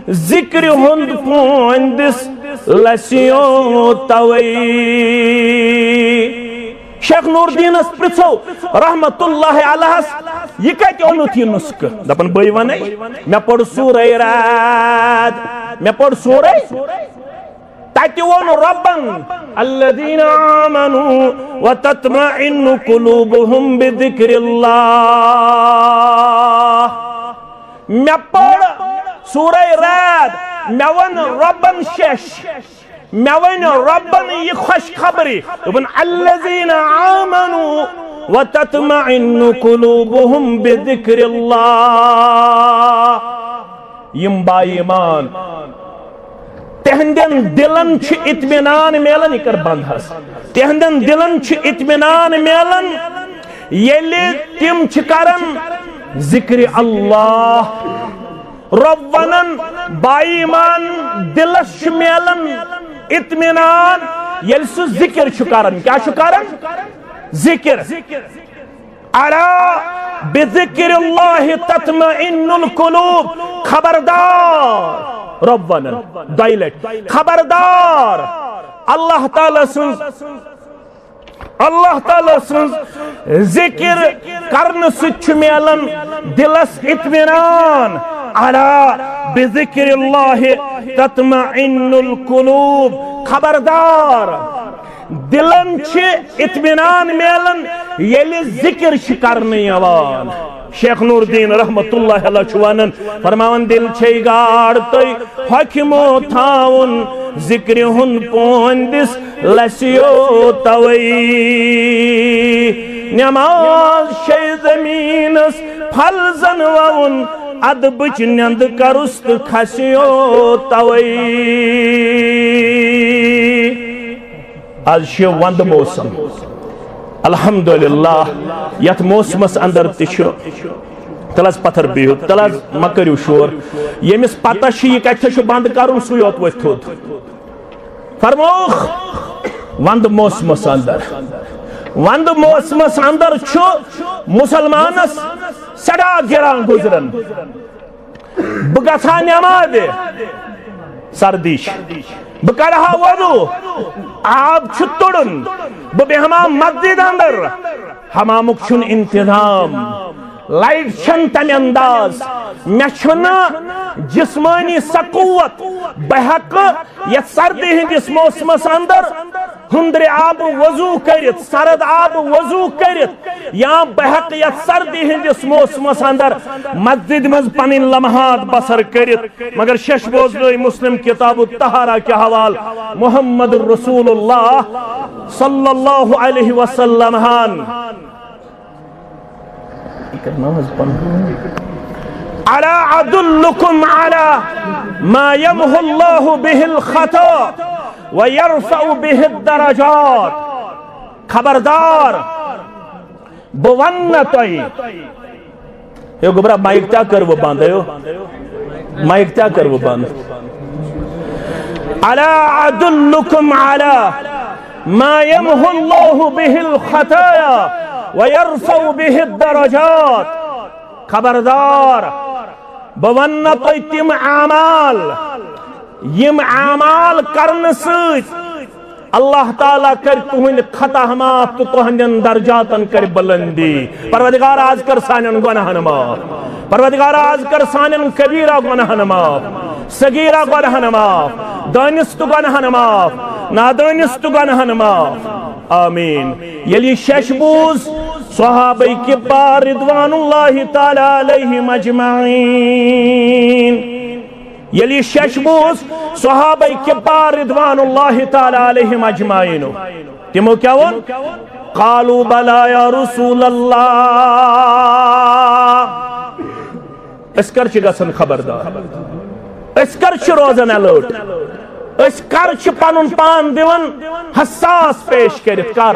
ذِکرِ ہُنٛد پوندِس لسیو توے۔ شیخ نور دیٖنس پرژھو رحمت اللہ علیہس، یہِ کتہِ اوٚنُتھ یہِ نُسخہٕ؟ دپان، بٕے ونے، مےٚ پوٚر سورہ رعد، مےٚ پوٚر سورہ، تتہِ ووٚن رۄبن، الذین آمنوا وتطمئن قلوبهم بذکر اللہ۔ مےٚ پوٚر سورہ رعد، مےٚ ووٚن رۄبن شیش، مےٚ ؤنۍ رۄبن یہِ خۄش خبری، دوٚپُن، الذین آمنوا وتطمئن قلوبهم بذکر اللہ۔ یِم با ایمان، تِہنٛدٮ۪ن دِلن چھُ اطمینان میلان، یہِ کر بند حظ، تِہنٛدٮ۪ن دِلن چھُ اطمینان میلان، ییٚلہِ تِم چھِ کران ذکر اللہ۔ رۄب ونان، با ایمان دِلس چھُ میلان اطمینان، ییٚلہِ سُہ ذکر چھُ کران۔ کیٛاہ چھُ کران؟ ذکر۔ الا بذکر اللہ تطمئن القلوب۔ خبردار، رۄب ونان دۄیہِ لٹہِ، خبردار، اللہ تعالیٰ سٕنٛز اللہ تعالیٰ سٕنٛز ذکر کرنہٕ سۭتۍ چھُ میلان دِلس اطمینان۔ الا بذکر اللہ تطمئن القلوب۔ خبردار، دِلن چھِ اطمینان میلان، ییٚلہِ ذکر چھِ کرنہٕ یِوان۔ شیخ نور الدین رحمت اللہ علیہ چھُ ونان، فرماوان، دِل چھے گاڑ تہٕ ہۄکھِ مو تھاوُن، ذکرِ ہُنٛد پوندِس لسیو توے۔ نماز چھے زمینس فرضن ووُن، ادبٕچ نٮ۪نٛد کرُس تہٕ کھسیو توے۔ از چھُ ونٛدٕ موسم، الحمدللہ، یتھ موسمس اندر تہِ چھُ، تل حظ پتھر بِہِو، تل حظ مہ کٔرِو شور۔ ییٚمِس پتہ چھُ یہِ کتہِ چھُ بند کرُن، سُے یوت وۄتھِ تھوٚد۔ فرمووُکھ، ونٛدٕ موسمس اندر، ونٛدٕ موسمس اندر چھُ مسلمانس سٮ۪ٹھاہ گِران گُزران۔ بہٕ گژھٕ ہا نٮ۪مازِ، سردی چھِ۔ بہٕ کرٕ ہا وضو، آب چھُ تُرُن۔ بہٕ بیٚہمہٕ ہا مسجد اندر، حمامُک چھُنہٕ انتظام۔ لائٹ چھن تمہِ انداز، مےٚ چھُنہٕ جسمٲنی سۄ قوت، بہٕ ہٮ۪کہٕ یتھ سردی ہٕنٛدِس موسمس اندر ہُندرِ آبہٕ وضو کٔرِتھ، سرد آبہٕ وضو کٔرِتھ، یا بہٕ ہٮ۪کہٕ یتھ سردی ہٕنٛدِس موسمس اندر مسجد منٛز پنٕنۍ لمحات بسر کٔرِتھ۔ مگر شش بوزنٲے مسلم کتاب الطہارہ کہِ حوالہٕ محمد رسول اللہ صلی اللہ علیہ وسلم ہن۔ الا ادلکم علی ما یمحو اللہ بہ الخطا ویرفع بہ الدرجات۔ خبردار، بہٕ ونہٕ نہ تۄہہِ۔ ہے گوٚبرا، مایک تہِ کٔروٕ بنٛد، ہے مایک تہِ کٔروٕ بنٛد۔ الا ادلکم علی ما یمحو اللہ بہ الخطایا ویرفع بہ الدرجات۔ خبردار، بہٕ ونہٕ نہ تۄہہِ تِم اعمال، یِم اعمال کرنہٕ سۭتۍ اللہ تعالیٰ کرِ تُہنٛدۍ خطا معاف تہٕ تُہنٛدٮ۪ن درجاتن کرِ بلندی۔ پروردگار، از کر سانٮ۪ن گۄناہن معاف۔ پروردگار، از کر سانٮ۪ن کبیرہ گۄناہن معاف، صغیرہ گۄناہن معاف، دٲنِستہٕ گۄناہن معاف، نادٲنِستہٕ گۄناہن معاف۔ آمین۔ ییٚلہِ یہِ شش بوٗز، صحابہ کبار رضوان اللہ تعالیٰ علیہم اجمعین، ییٚلہِ یہِ شش بوٗز، صحابہ کبار رضوان اللہ تعالیٰ علیہم اجمعین، تِمو کیٛاہ ووٚن؟ قالوا بلی یا رسول اللہ۔ أسۍ کر چھِ گژھان خبردار؟ أسۍ کر چھِ روزان الرٹ؟ أسۍ کر چھِ پنُن پان دِوان حساس پیش کٔرِتھ؟ کر؟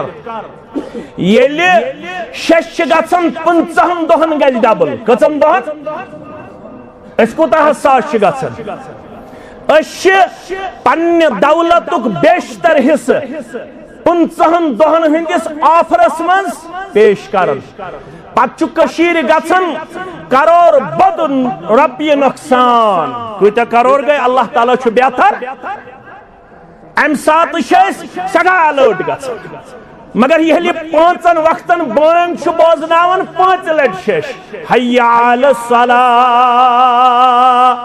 ییٚلہِ شش چھِ گژھان، پٕنٛژٕہن دۄہن گژھِ ڈبل۔ کٔژن دۄہن؟ أسۍ کوٗتاہ حساس چھِ گژھان؟ أسۍ چھِ پننہِ دولتُک بیشتر حصہٕ پٕنٛژٕہن دۄہن ہٕنٛدِس آفرس منٛز پیش کران۔ پتہٕ چھُ کٔشیٖرِ گژھان کرور بوٚد رۄپیہِ نۄقصان۔ کۭتیاہ کرور گٔے؟ اللہ تعالیٰ چھُ بہتر۔ امہِ ساتہٕ چھِ أسۍ سٮ۪ٹھاہ الرٹ گژھان۔ مگر ییٚلہِ پانٛژن وقتن بانگ چھُ بوزناوان، پانٛژِ لٹہِ چھِ أسۍ حی علی الصلاۃ۔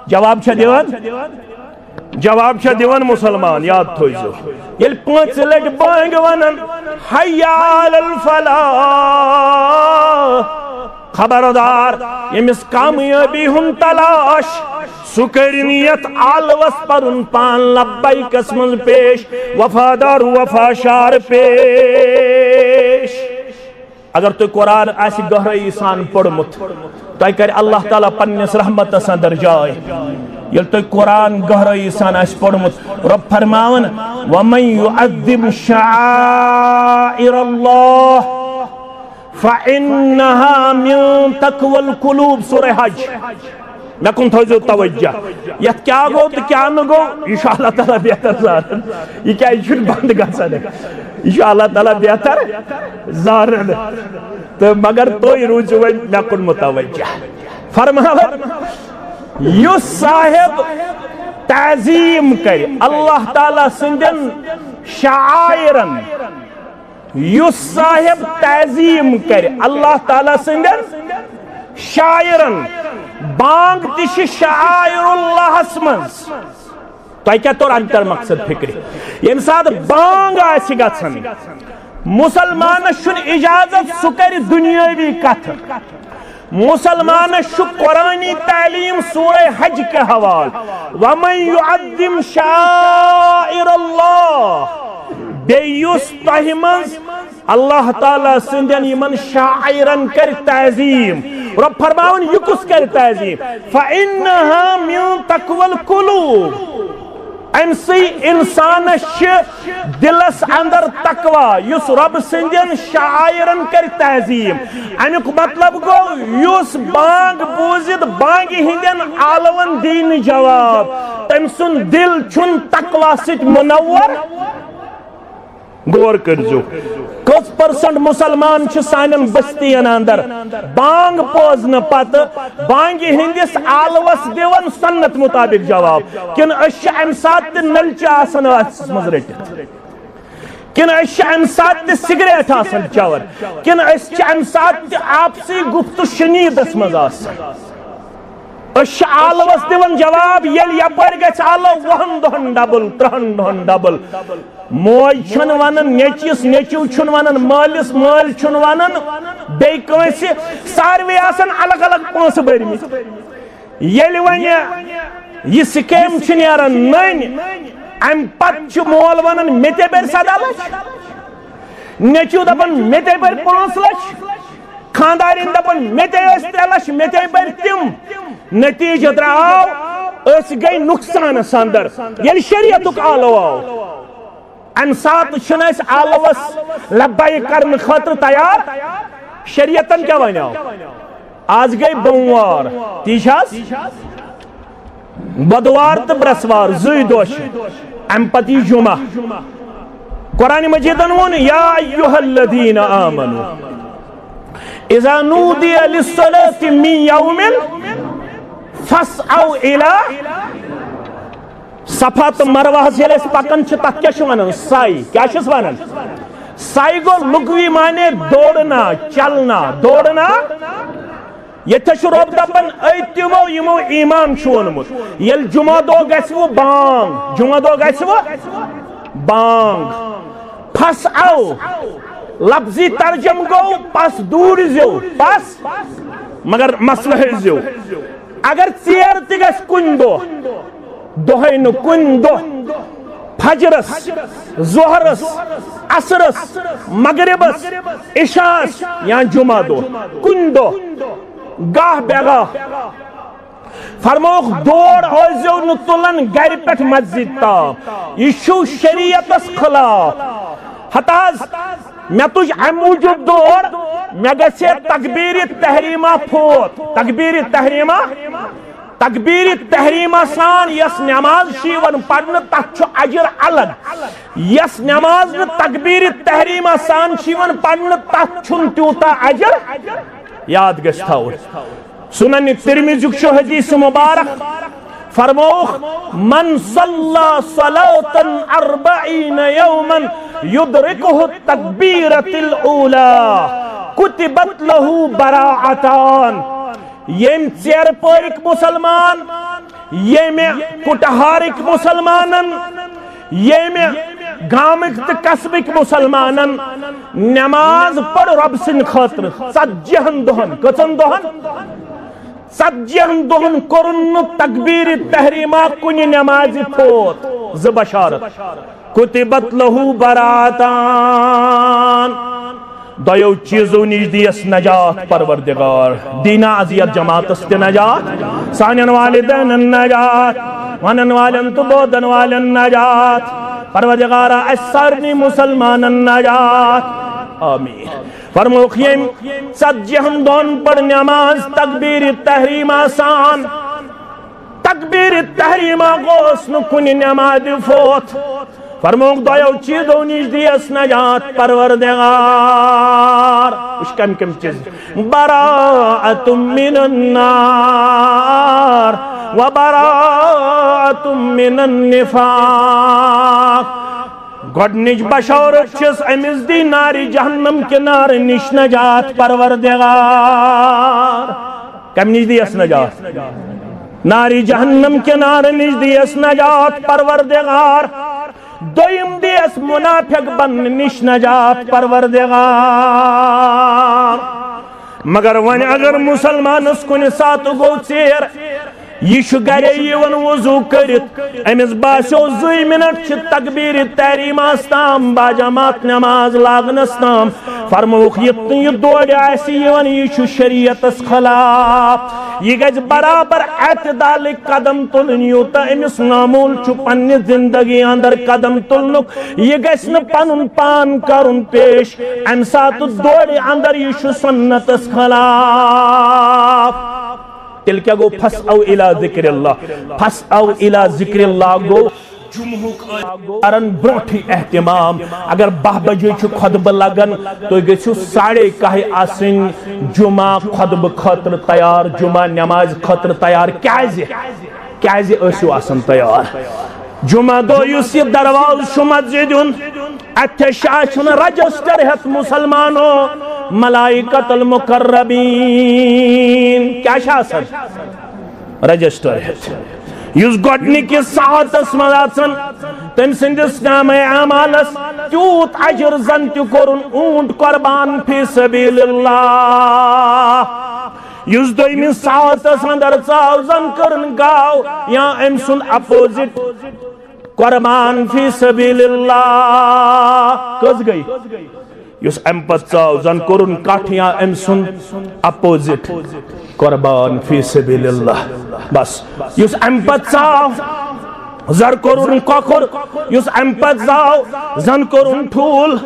جواب چھا دِوان؟ جواب چھا دِوان مسلمان؟ یاد تھٲیزیو، ییٚلہِ پانٛژِ لٹہِ بانگ ونان، حی علی الفلاح، خبردار، ییٚمِس کامیٲبی ہُنٛد تلاش، سُہ کٔرِن یتھ آلوس پنُن پان لبیکس منٛز پیش، وفادار وفا شار پیش۔ اگر تۄہہِ قرآن آسہِ گہرٲیی سان پوٚرمُت، تۄہہِ کرِ اللہ تعالیٰ پننِس رحمتس اندر جاے۔ ییٚلہِ تۄہہِ قرآن گہرٲیی سان آسہِ پوٚرمُت، رۄب فرماوان، ومن یعظم شعائر اللہ فإنها من تقوى القلوب، سورہ حج۔ مےٚ کُن تھٲیزیو توجہ۔ یتھ کیٛاہ گوٚو تہٕ کیٛاہ نہٕ گوٚو، یہِ چھُ اللہ تعالیٰ بہتر زانان۔ یہِ کیٛازِ چھُنہٕ بنٛد گژھان؟ یہِ چھُ اللہ تعالیٰ بہتر زانان۔ تہٕ مگر تُہۍ روٗزِو وۄنۍ مےٚ کُن متوجہ۔ فرماوان، یُس صاحب تعظیم کرِ اللہ تعالیٰ سٕنٛدٮ۪ن شعائرن، یُس صاحب تعظیم کرِ اللہ تعالیٰ سٕنٛدٮ۪ن شاعرن، بانگ تہِ چھِ شعائر اللہس منٛز۔ تۄہہِ کیٛاہ توٚر اَمہِ تَل مقصد فِکرِ؟ ییٚمہِ ساتہٕ بانگ آسہِ گژھان، مسلمانس چھُنہٕ اجازت سُہ کرِ دُنیٲوی کتھٕ۔ مسلمانس چھُ قرآنی تعلیٖم سورہ حج کہِ حوالہٕ، ومن یعظم شعائر اللہ، بیٚیہِ یُس تۄہہِ منٛز اللہ تعالیٰ سٕنٛدٮ۪ن یِمن شاعرن کرِ تعظیٖم، رۄب فرماوان، یہِ کُس کرِ تعظیٖم؟ فإنها من تقوى القلوب۔ امہِ سۭتۍ انسانس چھِ دلس اندر تقویٰ، یُس رۄب سٕنٛدٮ۪ن شاعرن کرِ تعظیٖم۔ امیُک مطلب گوٚو، یُس بانگ بوٗزِتھ بانگہِ ہٕنٛدٮ۪ن آلون دی نہٕ جواب، تٔمۍ سُنٛد دل چھُنہٕ تقویٰ سۭتۍ منور۔ غور کٔرزیو، کٔژ پرسنٹ مسلمان چھِ سانٮ۪ن بستین اندر بانگ بوزنہٕ پتہٕ بانگہِ ہٕنٛدِس آلوس دِوان سنت مطابق جواب، کِنہٕ أسۍ چھِ امہِ ساتہٕ تہِ نلچہِ آسان ٲسس منٛز رٔٹِتھ؟ کِنہٕ أسۍ چھِ اَمہِ ساتہٕ تہِ سِگریٹ آسان چٮ۪وان؟ کِنہٕ أسۍ چھِ اَمہِ ساتہٕ تہِ آپسی گُفت و شنیٖدس منٛز آسان؟ أسۍ چھِ آلوس دِوان جواب، ییٚلہِ یپٲرۍ گژھِ آلو وُہن دۄہن ڈبل، ترٛہن دۄہن ڈبل۔ موج چھَنہٕ وَنان نیٚچوِس، نیٚچو چھُنہٕ وَنان مٲلِس، مٲلۍ چھُنہٕ وَنان بیٚیہِ کٲنٛسہِ۔ ساروٕے آسان الگ الگ پونٛسہٕ بٔرمٕتۍ۔ ییٚلہِ وۄنۍ یہِ سکیم چھِ نیران نٔنۍ، اَمہِ پتہٕ چھُ مول وَنان، "مےٚ تہِ بٔرۍ سَداہ لَچھ۔" نیٚچو دَپان، "مےٚ تہِ بٔرۍ پانٛژھ لَچھ۔" خانٛدارِنۍ دَپان، "مےٚ تہِ ٲسۍ ترٛےٚ لَچھ، مےٚ تہِ بٔرۍ تِم۔" نتیٖجہٕ درٛاو، أسۍ گٔے نۄقصانَس اندر۔ ییٚلہِ شریعتُک آلو آو، اَمہِ ساتہٕ چھِنہٕ أسۍ آلوَس لبیک کرنہٕ خٲطرٕ تیار۔ شریعتن کیٛاہ وَنیو؟ آز گٔے بوموار، تی چھِ حظ؟ بۄدوار تہٕ برٛٮ۪سوار، زٕے دۄہ چھِ۔ اَمہِ پتہٕ یی جمعہ۔ قرآن مجیدن ووٚن، "یا ایھا الذین آمنوا اذا نودی للصلاۃ من یوم فاسعوا الی"۔ صفا تہٕ مروہس ییٚلہِ أسۍ پکان چھِ، تتھ کیٛاہ چھِ ونان؟ سعی۔ کیٛاہ چھِس ونان؟ سعی گوٚو لغوی معنی دوڑنا، چلنا، دوڑنا۔ ییٚتہِ چھُ رۄب دپان، "أتۍ تِمو یِمو ایمان چھُ اوٚنمُت، ییٚلہِ جمعہ دۄہ گژھِ وٕ بانگ، جمعہ دۄہ گژھِ وٕ بانگ۔" پھس او، لفظی ترجم گوٚو پس دوٗرۍ زیو، پس، مگر مسلہٕ ہیٚزیو۔ اگر ژیر تہِ گژھِ کُنہِ دۄہ، دۄہے نہٕ کُنہِ دۄہ، فجرس، ظہرس، عصرس، مغربس، عشاءس یا جمعہ دۄہ، کُنہِ دۄہ، گاہ بے گاہ۔ فرمووُکھ، دور ٲسۍزیو نہٕ تُلان گرِ پٮ۪ٹھ مسجد تام۔ یہِ چھُ شریعتس خلاف۔ ہتہٕ حظ، مےٚ تُج امہِ موٗجوٗب دور، مےٚ گژھِ ہے تکبیرِ تحریمہ فوت۔ تکبیرِ تحریمہ، تکبیرِ تحریمہ سان یۄس نماز چھِ یِوان پرنہٕ، تتھ چھُ اجر الگ۔ یۄس نماز نہٕ تکبیرِ تحریمہ سان چھِ یِوان پرنہٕ، تتھ چھُنہٕ تیوٗتاہ اجر۔ یاد گژھِ تھاوُن۔ سنن ترمذیُک چھُ حدیث مبارک، فرمووُکھ، "من صلی صلاة اربعین یوما یدرکہ التکبیرۃ الاولی کتبت لہ براءتان"۔ ییٚمۍ ژیرٕ پٔرۍ مسلمان، ییٚمہِ کُٹہارٕکۍ مسلمانن، ییٚمہِ گامٕکۍ تہٕ قصبٕکۍ مسلمانن نماز پٔر رۄب سٕنٛدِ خٲطرٕ ژتجی ہن دۄہن۔ کٔژن دۄہن؟ ژتجی ہن دۄہن کوٚرُن نہٕ تکبیرِ تحریمہ کُنہِ نمازِ فوت۔ زٕ بشارت۔ کتبت لہ براءتان۔ دۄیو چیزو نِش دِیس نجات پروردگار۔ دینا اذیت جماعتس تہِ نجات، سانٮ۪ن والدینن نجات، ونن والٮ۪ن تہٕ بوزن والٮ۪ن نجات۔ پروردگارا، اسہِ سارنٕے مسلمانن نجات۔ آمین۔ فرمووُکھ، ییٚمۍ ژتجی ہن دۄہن پٔر نماز تکبیرِ تحریمہ سان، تکبیرِ تحریمہ گوٚوس نہٕ کُنہِ نمازِ فوت۔ فرمووُکھ، دۄیو چیزو نِش دِیس نجات پروردگار۔ وٕچھ کم کم چیز، براءۃ من النار و براءۃ من النفاق۔ گۄڈنِچ بشارت چھس، أمِس دی نارِ جہنم کہِ نارٕ نِش نجات پروردگار۔ کمہِ نِش دِیس نجات؟ نارِ جہنم کہِ نارٕ نِش دِیس نجات پروردگار۔ دوٚیِم دِیس منافق بننہٕ نِش نجات پروردگار۔ مگر وۄنۍ اگر مسلمانس کُنہِ ساتہٕ گوٚو ژیر، یہِ چھُ گرے یِوان وضو کٔرِتھ، أمِس باسیو زٕے منٹ چھِ تکبیرِ تحریمس تام، باجماعت نماز لاگنس تام۔ فرمووُکھ، یہِ، یہِ دورِ آسہِ یِوان، یہِ چھُ شریعتس خلاف۔ یہِ گژھِ برابر اعتدالٕکۍ قدم تُلٕنۍ، یوٗتاہ أمِس معموٗل چھُ پننہِ زندگی اندر قدم تُلنُک۔ یہِ گژھِ نہٕ پنُن پان کرُن پیش۔ امہِ ساتہٕ دورِ اندر، یہِ چھُ سنتس خلاف۔ تیٚلہِ کیٛاہ گوٚو؟ فاسعوا الی ذکر اللہ، فاسعوا الی ذکر اللہ گوٚو جمعہُک کرن برونٹھٕے اہتمام۔ اگر باہ بجے چھُ خطبہٕ لگان، تُہۍ گٔژھِو ساڑے کاہہِ آسٕنۍ جمعہ خطبہٕ خٲطرٕ تیار، جمعہ نمازِ خٲطرٕ تیار۔ کیازِ؟ کیازِ ٲسِو آسان تیار؟ جمعہ دۄہ یُس یہِ دروازٕ چھُ مسجدِ ہُنٛد، اتھ چھِ آسان رجسٹر ہیتھ مسلمانو، ملائکۃ المقربین۔ کیا چھِ آسان؟ رجسٹر ہیتھ۔ یُس گۄڈنِکِس ساعتس منٛز اژان، تٔمۍ سٕنٛدِس نامہ اعمالس تیوٗت اجر زن تہِ کوٚرُن اونٹ قربان فی سبیل اللہ۔ یُس دوٚیمِس ساعتس اندر ژاو، زن کٔرٕن گاو یا أمۍ سُنٛد اپوزٹ قربان فی سبیل اللہ۔ کٔژ گٔے؟ یُس امہِ پتہٕ ژاو، زن کوٚرُن کٹھ یا أمۍ سُنٛد اپوزٹ قربان فی سبیل اللہ۔ بس، یُس امہِ پتہٕ ژاو، زن کوٚرُن کۄکُر، یُس امہِ پتہٕ ژاو، زن کوٚرُن ٹھوٗل۔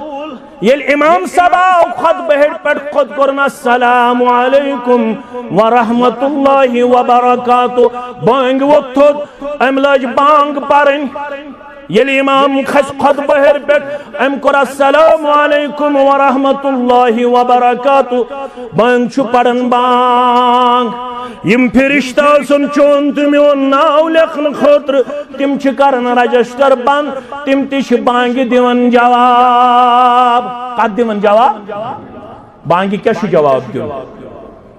ییٚلہِ امام صٲب آو خطبہٕ ہیٚرِ پٮ۪ٹھ، خود کوٚرُن السلام علیکم ورحمۃ اللہ وبرکاتہ، بانگہِ ووٚتھ تھوٚد، أمۍ لٲج بانگ پرٕنۍ۔ ییٚلہِ امام کھسہِ خطبہٕ ہیٚرِ پٮ۪ٹھ، أمۍ کوٚر السلام علیکم ورحمۃ اللہ وبرکاتہ، بانگ چھُ پران بانگ۔ یِم فرشتہٕ آسن چون تہٕ میون ناو لیکھنہٕ خٲطرٕ، تِم چھِ کران رجسٹر بند، تِم تہِ چھِ بانگہِ دِوان جواب۔ کتھ دِوان جواب؟ بانگہِ کیٛاہ چھُ جواب دیُن؟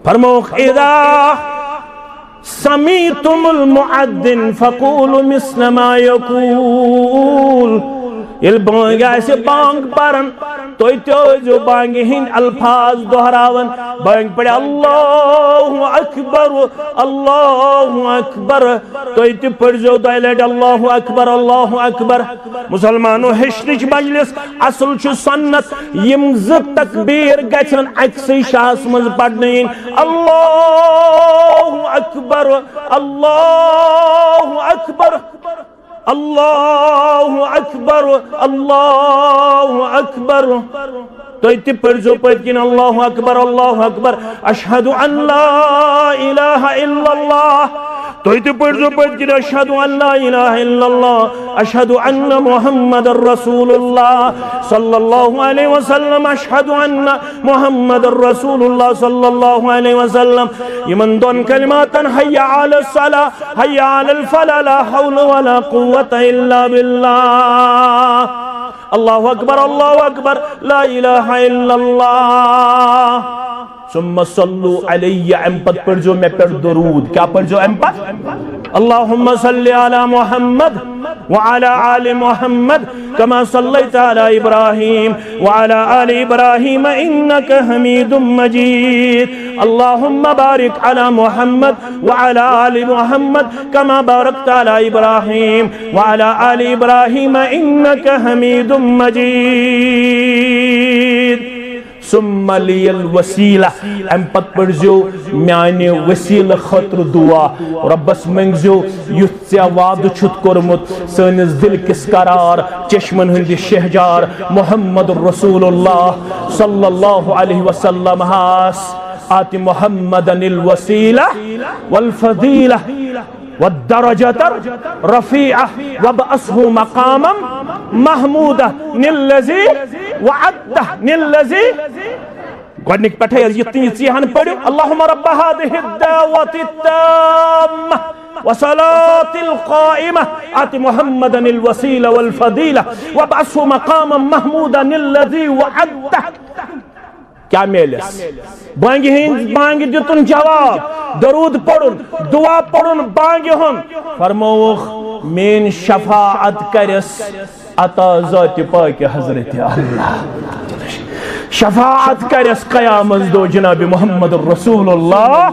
فرمووُکھ، اذا سمعتم المؤذن فقولوا مثل ما يقول۔ ییٚلہِ بانگہِ آسہِ بانگ پران، تُہۍ تہِ ٲسۍزیو بانگہِ ہٕنٛدۍ الفاظ دۄہراوان۔ بانگہِ پرِ، اللہ اکبر، اللہ اکبر۔ تُہۍ تہِ پٔرۍزیو دۄیہِ لٹہِ، اللہ اکبر، اللہ اکبر۔ مسلمانو، ہیٚچھنٕچ مجلس، اصل چھُ سنت، یِم زٕ تکبیر گژھن اکسٕے شاہس منٛز پرنہٕ یِنۍ۔ اللہ اکبر، اللہ اکبر، اللہ اکبر، اللہ اکبر۔ تُہۍ تہِ پٔرۍزیو پٔتۍ کِنۍ، اللہ اکبر، اللہ اکبر، اشہد ان لا الہ الا اللہ۔ تُہۍ تہِ پٔرۍزیو پٔتۍ کِنۍ، اشہد ان لا الہ الا اللہ، اشہد ان محمد رسول اللہ صلی اللہ علیہ وسلم، اشہد ان محمد رسول اللہ صلی اللہ علیہ وسلم۔ یِمن دۄن کلماتن، حی علی الصلاۃ، حی علی الفلاح، لا حول ولا قوة الا باللہ۔ اللہ اکبر، اللہ اکبر، لا الہ الا اللہ۔ ثم صلوا علی، امہِ پتہٕ پٔرۍزیو مےٚ پٮ۪ٹھ درود۔ کیٛاہ پٔرۍزیو امہِ پتہٕ؟ اللہم صل علی محمد وعلی آل محمد کما صلیت علی ابراہیم وعلی آل ابراہیم انک حمید مجید۔ اللہم بارک علی محمد وعلی آل محمد کما بارکت علی ابراہیم وعلی آل ابراہیم انک حمید مجید۔ ثم لی الوسیلہ، امہِ پتہٕ پٔرۍزیو میانہِ وسیلہٕ خٲطرٕ دعا۔ رۄبس منٛگزیو یُتھ ژےٚ وعدٕ چھُتھ کوٚرمُت سٲنِس دِل کِس قرار چشمن ہٕنٛدِ شہجار محمد رسول اللہ صلی اللہ علیہ وسلم ہس۔ آت محمدا الوسیلہ والفضیلہ والدرجة الرفيعة وابعثه مقاما محمودا الذي وعدته الذي۔ گۄڈنِکۍ پٮ۪ٹھَے حظ یِتھ تہٕ یِژی ہن پٔرِو، اللهم رب هذه الدعوة التامة والصلاة القائمة آت محمدا الوسيلة والفضيلة وابعثه مقاما محمودا الذي وعدته۔ کیا میلس؟ بانگہِ ہٕنٛز، بانگہِ دیُتُن جواب، درود پرُن، دعا پرُن بانگہِ ہُنٛد۔ فرمووُکھ، مین شفاعت کرس عطا ذات پاک حضرت اللہ۔ شفاعت کرس قیامت دۄہ جناب محمد رسول اللہ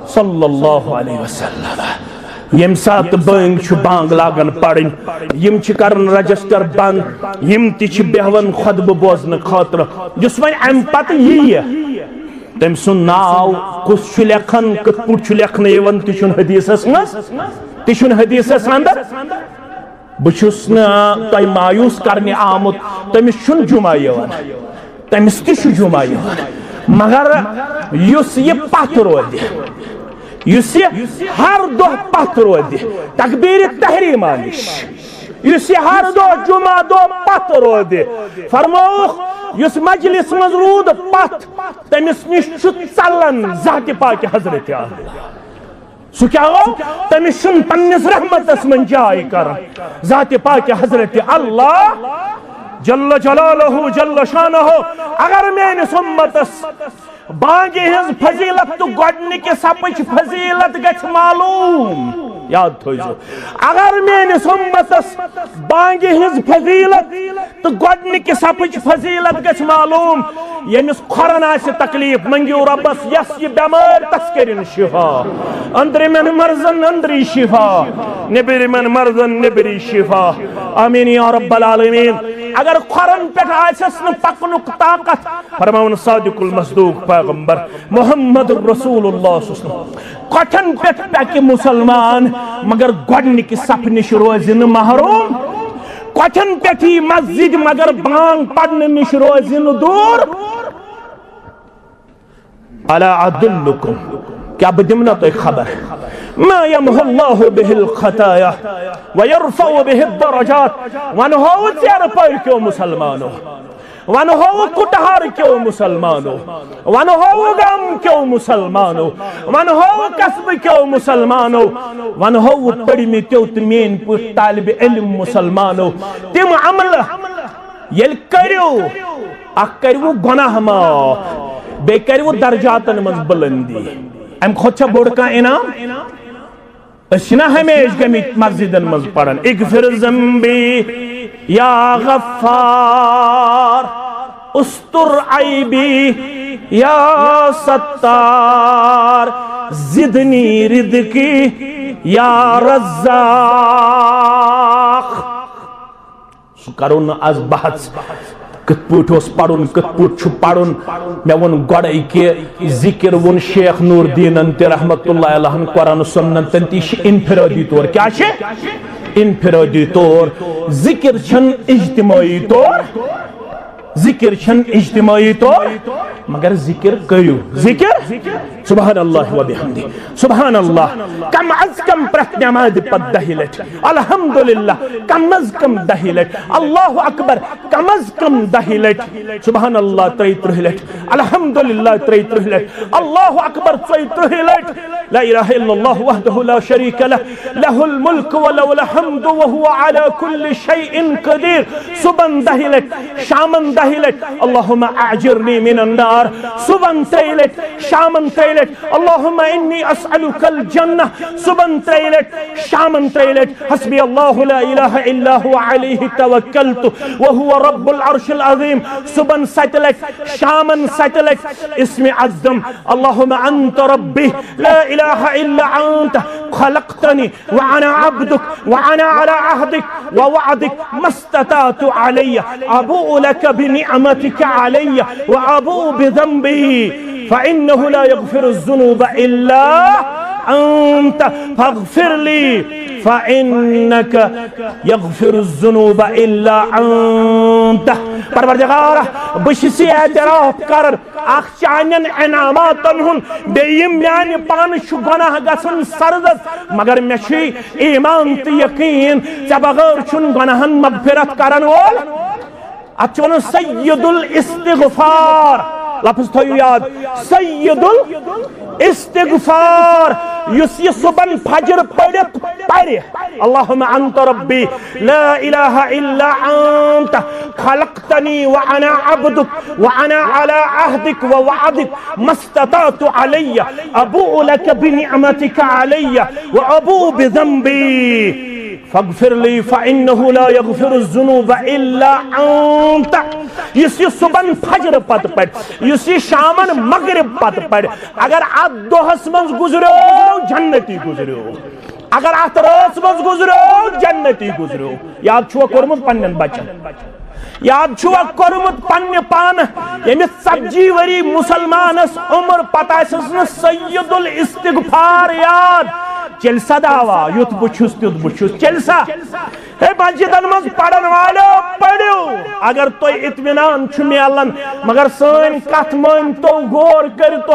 صلی اللہ علیہ وسلم۔ ییٚمہِ ساتہٕ بٲنگ چھُ بانگ لاگان پرٕنۍ، یِم چھِ کران رجسٹر بند، یِم تہِ چھِ بیہوان خطبہٕ بوزنہٕ خٲطرٕ۔ یُس وۄنۍ امہِ پتہٕ یِیہِ، تٔمۍ سُنٛد ناو کُس چھُ لیکھان، کِتھ پٲٹھۍ چھُ لیکھنہٕ یِوان، تہِ چھُنہٕ حدیثس منٛز، تہِ چھُنہٕ حدیثس اندر۔ بہٕ چھُس نہٕ تۄہہِ مایوس کرنہِ آمُت، تٔمِس چھُنہٕ جمعہ یِوان۔ تٔمِس تہِ چھُ جمعہ یِوان، مگر یُس یہِ پتھ رودِ، یُس یہِ ہر دۄہ پتھ رودِ تکبیرِ تحریمہ نِش، یُس یہِ ہر دۄہ جمعہ دۄہ پتھ رودِ، فرمووُکھ، یُس مجلس منٛز روٗد پتھ، تٔمِس نِش چھُ ژلان ذاتِ پاکِ حضرت اعلیٰ۔ سُہ کیٛاہ گوٚو؟ تٔمِس چھُنہٕ پننِس رحمتس منٛز جاے کران۔ ذاتِ پاکِ حضرت اللہ جل جلالہ جل شانہ، اگر میٲنِس اُمتس بانگہِ ہٕنٛز فضیلت تہٕ گۄڈنِکہِ صفٕچ فضیلت گژھِ معلوم، یاد تھٲیزیو، اگر میٲنِس اُمتس بانگہِ ہٕنٛز فضیلت تہٕ گۄڈنِکہِ صفٕچ فضیلت گژھِ معلوم، ییٚمِس کھۄرن آسہِ تکلیف، منگیو رۄبس یس یہِ بٮ۪مٲرۍ تس کٔرِن شفا، أنٛدرِمٮ۪ن مرضن أنٛدری شفا، نیٚبرِمٮ۪ن مرضن نیٚبری شفا۔ آمین یا رب العالمین۔ اگر کھۄرن پٮ۪ٹھ آسٮ۪س نہٕ پکنُک طاقت، فرماوُن صادق المصدوق پیغمبر محمد رسول اللہ صلی اللہ علیہ وسلم، کۄٹھٮ۪ن پٮ۪ٹھ پکہِ مسلمان، مگر گۄڈنِکہِ صفہٕ نِش روزِ نہٕ محروم۔ کۄٹھٮ۪ن پٮ۪ٹھ یی مسجد، مگر بانگ پرنہٕ نِش روزِ نہٕ دوٗر۔ الا ادلکم، کیا بہٕ دِمہٕ نا تۄہہِ خبر؟ ما یمحو اللہ بہ الخطایا ویرفع بہ الدرجات۔ ونہو ژیرٕ پٔرۍ کیو مسلمانو، ونہو کُٹہار کیو مسلمانو، ونہو گام کیو مسلمانو، ونہو قصبہٕ کیو مسلمانو، ونہو پٔرمٕتیو تہٕ میٲنۍ پٲٹھۍ طالب علم مسلمانو، تِم عملہٕ ییٚلہِ کٔرِو، اکھ کٔرِو گۄناہ معاف، بیٚیہِ کٔرِو درجاتن منٛز بلندی۔ امہِ کھۄتہٕ چھا بوٚڑ کانٛہہ انعام؟ أسۍ چھِنہ ہمیشہِ گٔمٕتۍ مسجدن منٛز پران، اغفر ذنبی یا غفار، استر عیبی یا ستار، زدنی رزقی یا رزاق۔ سُہ کرو نہٕ از بحث، کِتھ پٲٹھۍ اوس پرُن، کِتھ پٲٹھۍ چھُ پرُن۔ مےٚ ووٚن گۄڈے کہِ ذکر ووٚن شیخ نور دیٖنن تہِ رحمت اللہ علیہن، قرآن و سنتن تہِ، یہِ چھِ انفرادی طور۔ کیٛاہ چھِ؟ انفرادی طور۔ ذکر چھَنہٕ اجتماعی طور، ذکر چھَنہٕ اجتماعی طور، مگر ذکر کٔرِو۔ ذکر، سبحان اللہ و بحمدہ، سبحان اللہ۔ کم از کم پرٛٮ۪تھ نمازِ پتہٕ دَہہِ لٹہِ الحمدللہ، کم از کم دَہہِ لٹہِ اللہ اکبر، کم از کم دَہہِ لٹہِ سبحان اللہ، ترٛیہِ ترٕٛہ لٹہِ الحمدللہ، ترٛیہِ ترٕٛہ لٹہِ اللہ اکبر، ژۄیہِ ترٕٛہ لٹہِ لا الہ الا اللہ وحدہ لا شریک لہ، لہ الملک و لہ الحمد و هو علی کل شیء قدیر۔ صبحن دَہہِ لٹہِ، شامن دَہہِ لٹہِ، اللہم اعجرنی من النار۔ صبحن ترٛیٚیہِ لٹہِ، شامن ترٛیٚیہِ لٹہِ، اللہم انی اسألک الجنہ۔ صبحن ترٛیٚیہِ لٹہِ، شامن ترٛیٚیہِ لٹہِ، حسبی اللہ لا الہ الا هو علیہ توکلت و هو رب العرش العظیم۔ صبحن ستہِ لٹہِ، شامن ستہِ لٹہِ، اسم اعظم، اللہم انت ربی لا الہ الا انت خلقتنی وانا عبدک وانا علی عہدک ووعدک ما استطعت، علی، ابوء لک بنعمتک علی وابوء بذنبی فانه لا یغفر الذنوب الا انت فاغفر لی فانک یغفر الذنوب الا انت۔ پروردگارا، بہٕ چھُس یہِ اعتراف کران، اکھ چانٮ۪ن انعاماتن ہُنٛد، بیٚیہِ یِم میانہِ پانہٕ چھُ گۄناہ گژھان سرزد، مگر مےٚ چھُے ایمان تہٕ یقین، ژےٚ بغٲر چھُنہٕ گۄناہن مغفرت کرن وول۔ اتھ چھِ ونان سید الاستغفار، لفظ تھٲیِو یاد، سید الاستغفار، یُس یہِ صبحن فجر پٔرِتھ پرِ، اللہم انت ربی لا الہ الا انت خلقتنی وانا عبدک وانا علی عہدک ووعدک ما استطعت، علی، ابوء لک بنعمتک علی وابوء بذنبی فاغفر لی فانه لا یغفر الذنوب الا انت۔ یُس یہِ صبحن فجر پتہٕ پرِ، یُس یہِ شامن مغرب پتہٕ پرِ، اگر اتھ دۄہس منٛز گُزریو، جنتی گُزریو۔ اگر اتھ رٲژ منٛز گُزریو، جنتی گُزریو۔ یاد چھُوا کوٚرمُت پننٮ۪ن بچن؟ یاد چھُوا کوٚرمُت پننہِ پانہٕ؟ ییٚمِس ژتجی ؤری مسلمانس عمر، پتہٕ آسٮ۪س نہٕ سید الاستغفار یاد، چیٚلہِ سا دعوا، یُتھ بہٕ چھُس، تیُتھ بہٕ چھُس، چیٚلہِ سا؟ ہے مسجدن منٛز پرن والو، پٔرِو، اگر تۄہہِ اطمینان چھُ میلان، مگر سٲنۍ کتھ مٲنۍ تو غور کٔرِتھ،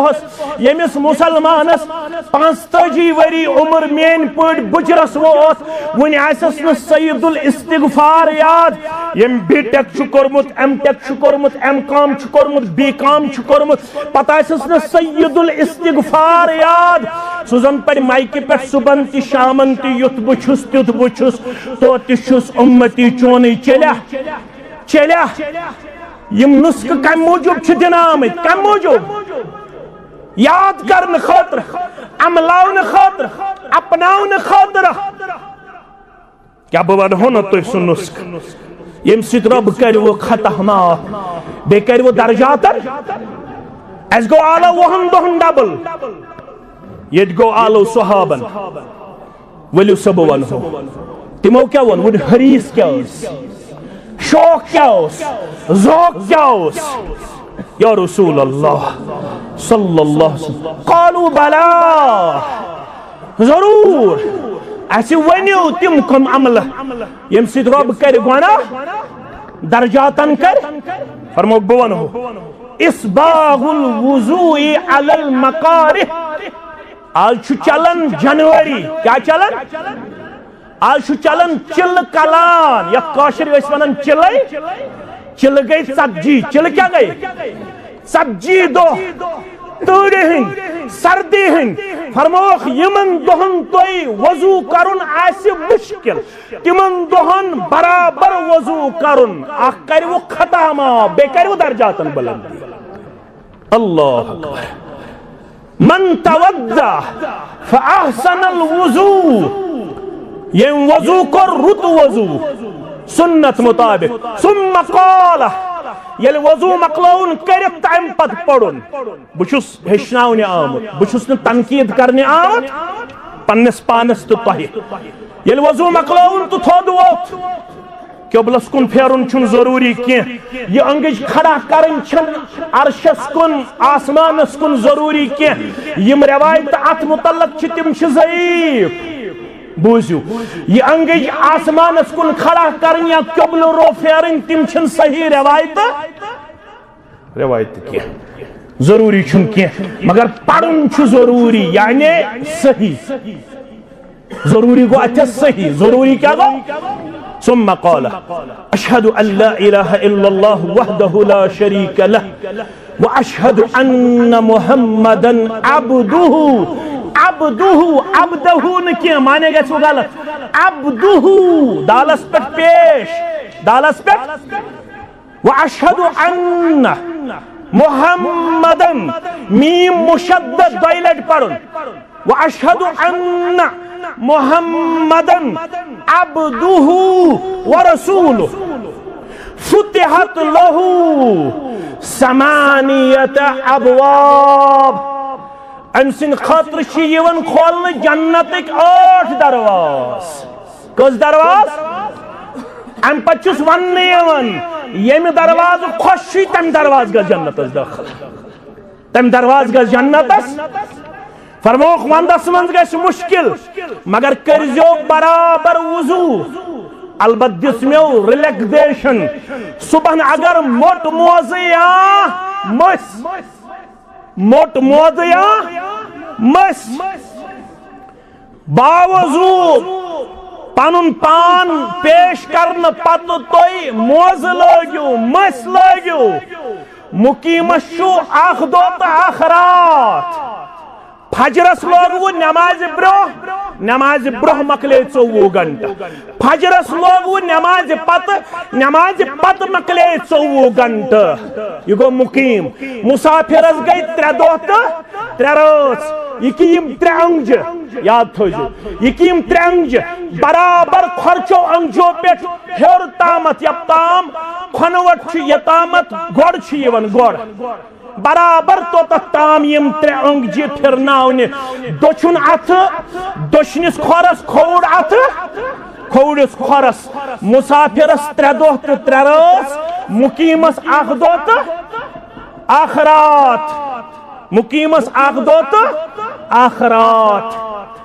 ییٚمِس مسلمانس پانٛژتٲجی ؤری عمر میٲنۍ پٲٹھۍ بُجرس ووت، وُنہِ آسٮ۪س نہٕ سید الاستغفار یاد، ییٚمۍ بی ٹیک چھُ کوٚرمُت، ایم ٹیک چھُ کوٚرمُت، ایم کام چھُ کوٚرمُت، بی کام چھُ کوٚرمُت، پتہٕ آسٮ۪س نہٕ سید الاستغفار یاد۔ سُہ زن پرِ مایکہِ پٮ۪ٹھ صبحن تہِ شامن تہِ، یُتھ بہٕ چھُس تیُتھ بہٕ چھُس، توتہِ چھُس اُمتی چونٕے چیٚلیا۔ چلیا، یِم نسخہٕ کمہِ موٗجوٗب چھِ دِنہٕ آمٕتۍ؟ کمہِ موٗجوٗب؟ یاد کرنہٕ خٲطرٕ، عملاونہٕ خٲطرٕ، اپناونہٕ خٲطرٕ۔ کیٛاہ بہٕ ونہو نہ تۄہہِ سُہ نسخہٕ، ییٚمہِ سۭتۍ رۄب کرِ وۄنۍ خطا معاف، بیٚیہِ کرِ وۄنۍ درجاتن؟ اَسہِ گوٚو آلو وُہن دۄہن ڈبل، ییٚتہِ گوٚو آلو صحابن۔ ؤلِو سا بہٕ ونہو، تِمو کیٛاہ ووٚن؟ ووٚن، حریص کیٛاہ ٲس، شوق کیٛاہ اوس، ذوق کیٛاہ اوس؟ یا رسول اللہ صلی اللہ علیہ وسلم، قالوا بلا، ضروٗر، اَسہِ ؤنِو تِم کم عملہٕ، ییٚمہِ سۭتۍ رۄب کرِ گۄناہ، درجاتن کرِ۔ فرمووُکھ، بہٕ ونہو، اسباغ الوضوء علی المکارہ۔ آز چھُ چلان جنوری، کیٛاہ چلان؟ آز چھُ چلان چِلہٕ کلان، یتھ کٲشِر ٲسۍ ونان چِلے۔ چِلہٕ گٔے ژتجی، چِلہٕ کیٛاہ گٔے؟ ژتجی دۄہ تۭرِ ہٕنٛدۍ، سردی ہٕنٛدۍ۔ فرمووُکھ، یِمن دۄہن تۄہہِ وضو کرُن آسہِ مُشکِل، تِمن دۄہن برابر وضو کرُن، اکھ کرِوٕ خطا معاف، بیٚیہِ کرِوٕ درجاتن بلندی۔ اللہ اکبر۔ من توضا فاحسن الوضو، ییٚمۍ وضو کوٚر رُت وضو سنت مطابق، ثم قال، ییٚلہِ وضو مۄکلٲوُن کٔرِتھ تمہِ پتہٕ پوٚرُن۔ بہٕ چھُس ہیٚچھناونہِ آمُت، بہٕ چھُس نہٕ تنقید کرنہِ آمُت پننِس پانس تہٕ تۄہہِ۔ ییٚلہِ وضو مۄکلٲوُن تہٕ تھوٚد ووٚتھ، قبلس کُن پھیرُن چھُنہٕ ضروٗری کینٛہہ۔ یہِ أنٛگٕج کھڑا کرٕنۍ چھَنہٕ عرشس کُن، آسمانس کُن ضروٗری کینٛہہ۔ یِم روایتہٕ اتھ متعلق چھِ، تِم چھِ ضعیف۔ بوٗزِو، یہِ أنٛگٕج آسمانس کُن کھڑا کرٕنۍ یا قبلہٕ رو پھیرٕنۍ، تِم چھِنہٕ صحیح روایتہٕ۔ روایت تہِ کینٛہہ، ضروٗری چھُنہٕ کینٛہہ، مگر پرُن چھُ ضروٗری، یعنی صحیح۔ ضروٗری گوٚو اتھس صحیح، ضروٗری کیٛاہ گوٚو؟ ثم قال، اشہد ان لا الہ الا اللہ وحدہ لا شریک لہ، واشہد ان محمدا عبدہ۔ عبدہ، عبدہ نہٕ کینٛہہ، معنی گژھِ وۄنۍ غلط۔ عبدہ، دالس پٮ۪ٹھ پیش، دالس پٮ۪ٹھ۔ واشہد ان محمدن، میم مشدد دۄیہِ لٹہِ پرُن۔ واشہد ان محمدن عبدہ ورسولہ۔ فتحت لہ ثمانیۃ ابواب۔ أمۍ سٕنٛدِ خٲطرٕ چھِ یِوان کھولنہٕ جنتٕکۍ ٲٹھ درواز۔ کٔژ درواز؟ اَمہِ پتہٕ چھُس وننہٕ یِوان، ییٚمہِ دروازٕ خۄش چھُے، تَمہِ دروازٕ گژھ جنتس دٲخل۔ تَمہِ دروازٕ گژھ جنتس۔ فرمووُکھ، ونٛدس منٛز گژھِ مُشکِل، مگر کٔرۍزیو برابر وضو۔ البتہٕ دِژ مےٚ ریلیکسیشن، صبحن اگر موٚٹ موزٕ یا مٔسۍ، موٚٹ موزٕ یا مٔسۍ، باوضو پنُن پان پیش کرنہٕ پتہٕ تُہۍ موزٕ لٲگِو، مٔسۍ لٲگِو۔ مُقیٖمس چھُ اکھ دۄہ تہٕ اکھ راتھ۔ فجرس لوگوٕ نمازِ برونٛہہ، نمازِ برونٛہہ مۄکلے ژوٚوُہ گھنٹہٕ۔ فجرس لوگوٕ نمازِ پتہٕ، نمازِ پتہٕ مۄکلے ژوٚوُہ گھنٹہٕ۔ یہِ گوٚو مُقیٖم۔ مُسافِرس گٔے ترٛےٚ دۄہ تہٕ ترٛےٚ رٲژ۔ یہِ کہِ یِم ترٛےٚ أنٛگجہِ، یاد تھٲوزیو، یہِ کہِ یِم ترٛےٚ أنٛگجہِ برابر کھۄرچو أنٛگجو پٮ۪ٹھ ہیوٚر تامتھ، یوٚت تام کھۄنہٕ وَٹ چھُ، یوٚتامتھ گۄڈ چھُ یِوان، گۄڈ۔ برابر توٚتتھ تام یِم ترٛےٚ أنٛگجہِ پھِرناونہِ، دٔچھُن اَتھٕ دٔچھنِس کھۄرس، کھووُر اَتھٕ کھوورِس کھۄرس۔ مُسافِرس ترٛےٚ دۄہ تہٕ ترٛےٚ رٲژ، مُقیٖمس اکھ دۄہ تہٕ اکھ راتھ۔ مُقیٖمس اکھ دۄہ تہٕ اکھ راتھ۔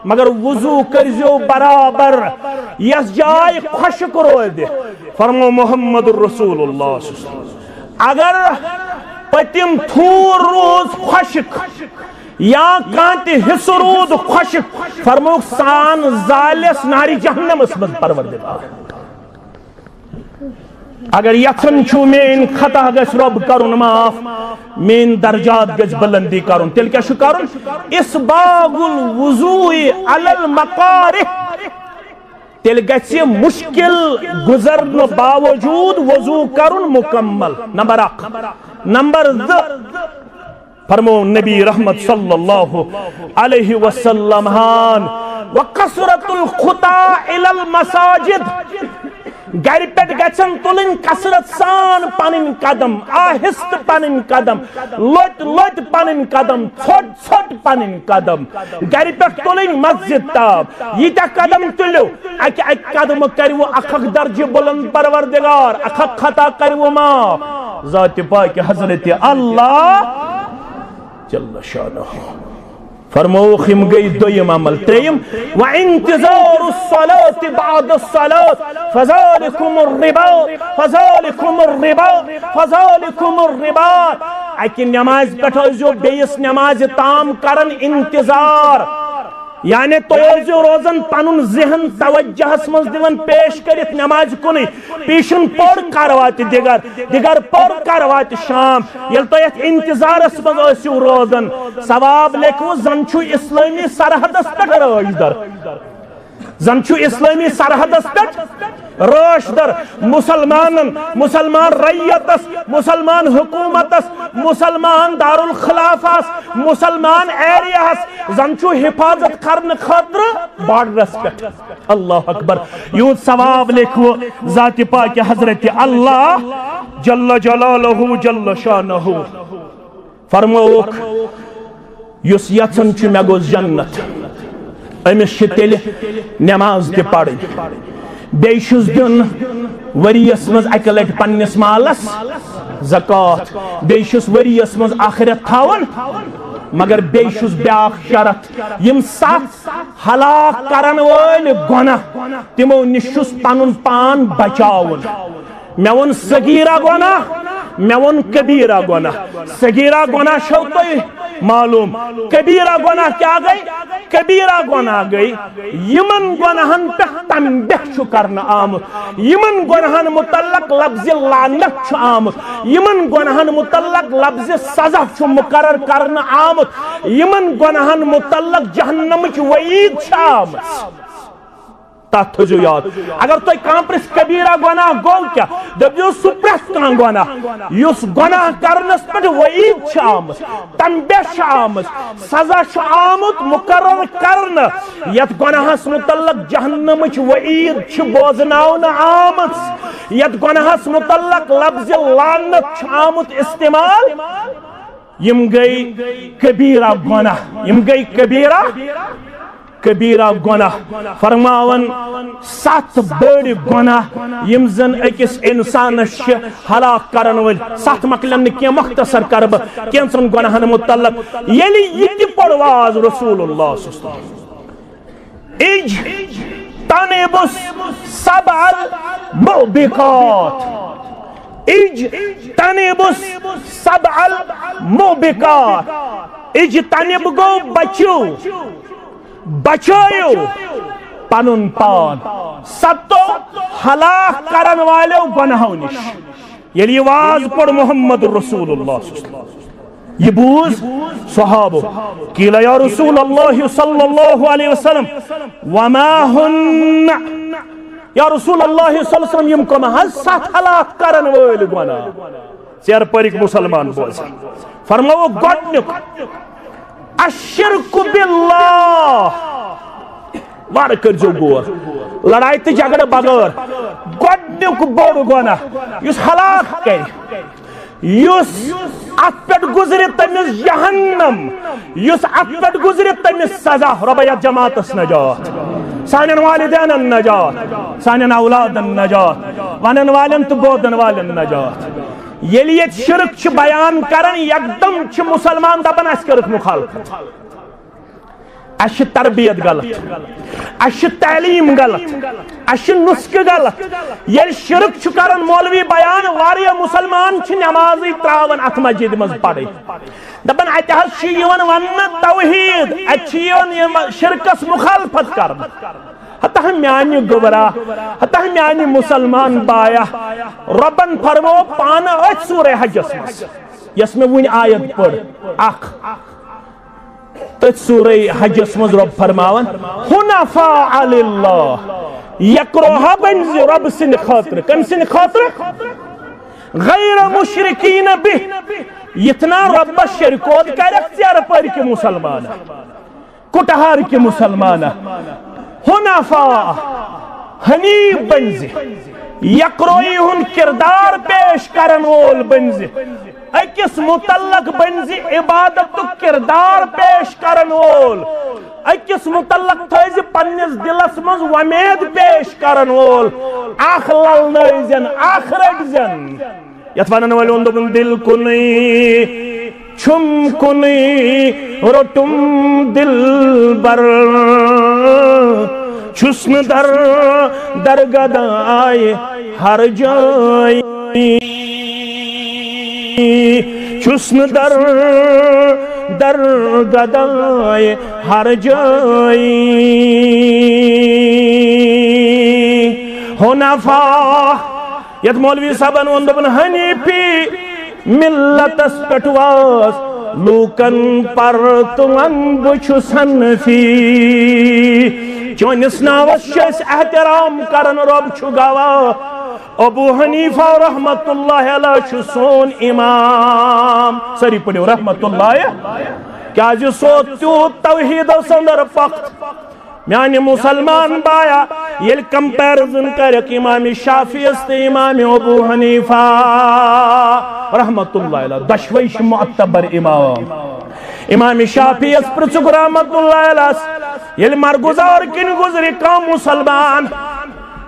مگر وضو کٔرۍزیو برابر، یۄس جاے خۄشک روزِ۔ فرمو محمد رسول اللہ صلی اللہ علیہ وسلم۔ اگر پٔتِم تھوٗر روٗز خۄشک یا کانٛہہ تہِ حصہٕ روٗد خۄشک، فرمووُکھ، سان زالٮ۪س نارِ جہنمس منٛز پروردگار۔ اگر یژھان چھُو میٲنۍ خطا گژھِ رۄب کرُن معاف، میٲنۍ درجات گژھِ بلندی کرُن، تیٚلہِ کیٛاہ چھُ کرُن؟ اسباغ الوضوء علی المکارہ۔ تیٚلہِ گژھِ مُشکِل گُزرنہٕ باوجوٗد وضوٗ کرُن مُکمل۔ نمبر اکھ۔ نمبر زٕ، فرمو نبی رحمت صلی اللہ علیہ وسلم ہان، وکثرت الخطا الی المساجد۔ گرِ پٮ۪ٹھ گژھن تُلٕنۍ کثرت سان پنٕنۍ قدم، آہستہٕ پنٕنۍ قدم، لۄتۍ لۄتۍ پنٕنۍ قدم، ژھوٚٹ ژھوٚٹ پنٕنۍ قدم۔ گرِ پٮ۪ٹھ تُلٕنۍ مسجد تام۔ ییٖتیٛاہ قدم تُلِو، اکہِ اکہِ قدمہٕ کروٕ اکھ اکھ درجہِ بلند پروردگار، اکھ اکھ خطا کروٕ معاف۔ ذاتِ پاکہِ حضرت اللہ جل شانہ۔ فرمووُکھ، یِم گٔے دوٚیِم عمل۔ ترٛیٚیِم، وانتظار الصلاة بعد الصلاة فذلکم الرباط، فذلکم الرباط، فذلکم الرباط۔ اکہِ نمازِ پٮ۪ٹھ ٲسۍزیو بیٚیِس نمازِ تام کران انتظار۔ یعنی تُہۍ ٲسۍزیو روزان پنُن ذہن توجہس منٛز دِوان پیش کٔرِتھ نمازِ کُنُے۔ پیشن پوٚر کر واتہِ دِگر، دِگر پوٚر کر واتہِ شام۔ ییٚلہِ تُہۍ یتھ انتظارس منٛز ٲسِو روزان، ثواب لیکھوٕ زن چھُ اسلٲمی سرحدس پٮ۪ٹھ رٲچھ در، زن چھُ اسلٲمی سرحدس پٮ۪ٹھ رٲچھ در۔ مسلمانن، مسلمان رعیتس، مسلمان حکومتس، مسلمان دارالخلافس، مسلمان ایریاہس زن چھُ حفاظت کرنہٕ خٲطرٕ بارڈرس پٮ۪ٹھ۔ اللہ اکبر۔ یوٗت ثواب لیکھوٕ ذاتِ پاکہِ حضرت اللہ جل جلالہ جل شانہ۔ فرمووُکھ، یُس یژھان چھُ مےٚ گوٚژھ جنت، أمِس چھِ تیٚلہِ نماز تہِ پرٕنۍ، بیٚیہِ چھُس دیُن ؤریَس منٛز اَکہِ لٹہِ پننِس مالس زکوٰۃ، بیٚیہِ چھُس ؤریَس منٛز آخرت تھاوُن، مگر بیٚیہِ چھُس بیٛاکھ شرط، یِم ستھ ہلاک کرن وٲلۍ گۄناہ، تِمو نِش چھُس پنُن پان بچاوُن۔ مےٚ ووٚن صغیرہ گۄناہ، مےٚ ووٚن کبیرہ گۄناہ۔ صغیرہ گۄناہ چھو تۄہہِ معلوم، کبیرہ گۄناہ کیٛاہ گٔے؟ کبیرہ گۄناہ گٔے یِمن گۄناہن پٮ۪ٹھ تنبیہ چھُ کرنہٕ آمُت، یِمن گۄناہن متعلق لفظِ لعنت چھُ آمُت، یِمن گۄناہن متعلق لفظِ سزا چھُ مقرر کرنہٕ آمُت، یِمن گۄناہن متعلق جہنمٕچ وعید چھِ آمٕژ۔ تتھ تھٲوزیو یاد۔ اگر تۄہہِ کانٛہہ پرٛژھِ کبیرہ گۄناہ گوٚو کیٛاہ، دٔپزیو سُہ پرٛٮ۪تھ کانٛہہ گۄناہ یُس گۄناہ کرنس پٮ۪ٹھ وعید چھِ آمٕژ، تنبیہ چھِ آمٕژ، سزا چھُ آمُت مقرر کرنہٕ، یتھ گۄناہس متعلق جہنمٕچ وعید چھِ بوزناونہٕ آمٕژ، یتھ گۄناہس متعلق لفظِ لعنت چھُ آمُت استعمال۔ یِم گٔے کبیرہ گۄناہ، یِم گٔے کبیرہ، کبیرہ گۄناہ۔ فرماوان ستھ بٔڑۍ گۄناہ یِم زن أکِس انسانس چھِ ہلاک کرن وٲلۍ۔ ستھ مۄکلن نہٕ کینٛہہ، مختصر کرٕ بہٕ کینٛژن گۄناہن متعلق۔ ییٚلہِ یہِ تہِ پوٚر واز رسول اللہ صلی اللہ علیہ وسلم، اجتنبوا السبع الموبقات۔ اجتنبوا السبع الموبقات۔ اجتنب گوٚو بچِو، بچٲیِو پنُن پان ستو ہلاک کرن والیو گۄناہو نِش۔ ییٚلہِ یہِ واز پوٚر محمد رسول اللہ صلی اللہ علیہ وسلم، یہِ بوٗز صحابو۔ قیل یا رسول اللہ صلی اللہ علیہ وسلم، وما ہن؟ یا رسول اللہ صلی اللہ علیہ وسلم، یِم کم حظ ستھ ہلاک کرن وٲلۍ گۄناہ؟ ژیر پٔرِکھ مسلمان بوزن۔ فرماوو گۄڈنیُک، الشرک باللہ۔ وارٕ کٔرۍزیو غور۔ لڑایہِ تہٕ جھگڑٕ بغٲر گۄڈنیُک بوٚڑ گۄناہ یُس ہلاک کرِ، یُس اتھ پٮ۪ٹھ گُزرِ تٔمِس جہنم، یُس اتھ پٮ۪ٹھ گُزرِ تٔمِس سزا۔ رۄبہ یتھ جماعتس نجات، سانٮ۪ن والدینن نجات، سانٮ۪ن اولادن نجات، ونن والٮ۪ن تہٕ بوزن والٮ۪ن نجات۔ ییٚلہِ ییٚتہِ شرک چھِ بیان کران، یکدم چھِ مسلمان دپان، اسہِ کٔرٕکھ مخالفت۔ اسہِ چھِ تربیت غلط، اسہِ چھِ تعلیٖم غلط، اسہِ چھِ نُسخہٕ غلط۔ ییٚلہِ شرک چھُ کران مولوی بیان، واریاہ مسلمان چھِ نمازٕے تراوان اتھ مسجدِ منٛز پرٕنۍ۔ دپان، اتہِ حظ چھُ یِوان وننہٕ توحید، اتہِ چھُ یِوان یِم شرکس مخالفت کرنہٕ۔ ہتا میانہِ گوبرا، ہتا میانہِ مسلمان بایا، رۄبن فرمو پانہٕ أتھۍ سورہ حجس منٛز، یۄس مےٚ وُنۍ آیت پٔر، اکھ۔ تٔتھۍ سورہ حجس منٛز رۄب فرماوان، حنفاء للہ، یکروہا بنزِ رۄب سٕنٛدِ خٲطرٕ۔ کٔمۍ سٕنٛدِ خٲطرٕ؟ غیر مشرکین بہ۔ یِتھ نہ رۄبس شرکوت کرکھ ژیرٕ پٔرۍ کہِ مسلمانہ، کُٹہار کہِ مسلمانہ، حنفاء، حنیف بنزِ، یکروئی ہُنٛد کردار پیش کرن وول بنزِ، أکِس متعلق بنزِ عبادتُک کردار پیش کرن وول، أکِس متعلق تھٲیزِ پننِس دلس منٛز وۄمید پیش کرن وول، اکھ للنٲوزٮ۪ن، اکھ رٔٹزٮ۪ن۔ یتھ ونن وٲلۍ ووٚن، دوٚپُن، دل کُنُے چھُم کُنُے روٚٹُم دلبر، چھُس نہٕ در در گدایہِ ہر جایہِ۔ چھُس نہٕ در در گدایہِ ہر جایہِ۔ حنفاء، یتھ مولوی صٲبن ووٚن، دوٚپُن، حنیفی ملتس پٮ۪ٹھ واس لوٗکن پرتوان، بہٕ چھُس حنفی۔ چٲنِس ناوس چھِ أسۍ احترام کران، رۄب چھُ گواہ۔ ابو حنیفہ رحمت اللہ علیہ چھُ سون امام۔ سٲری پٔرِو رحمت اللہ۔ کیازِ سُہ اوس تیوٗت توحیٖدس اندر پۄختہٕ۔ میانہِ مسلمان بایا، ییٚلہِ comparison کرکھ امام شافعیس تہٕ امام ابو حنیفہ رحمت اللہ علیہ، دۄشوے چھِ معتبر امام۔ امام شافعیس پرژھُکھ رحمت اللہ علیہ، ییٚلہِ مرگزار کِنۍ گُزرِ کانٛہہ مسلمان،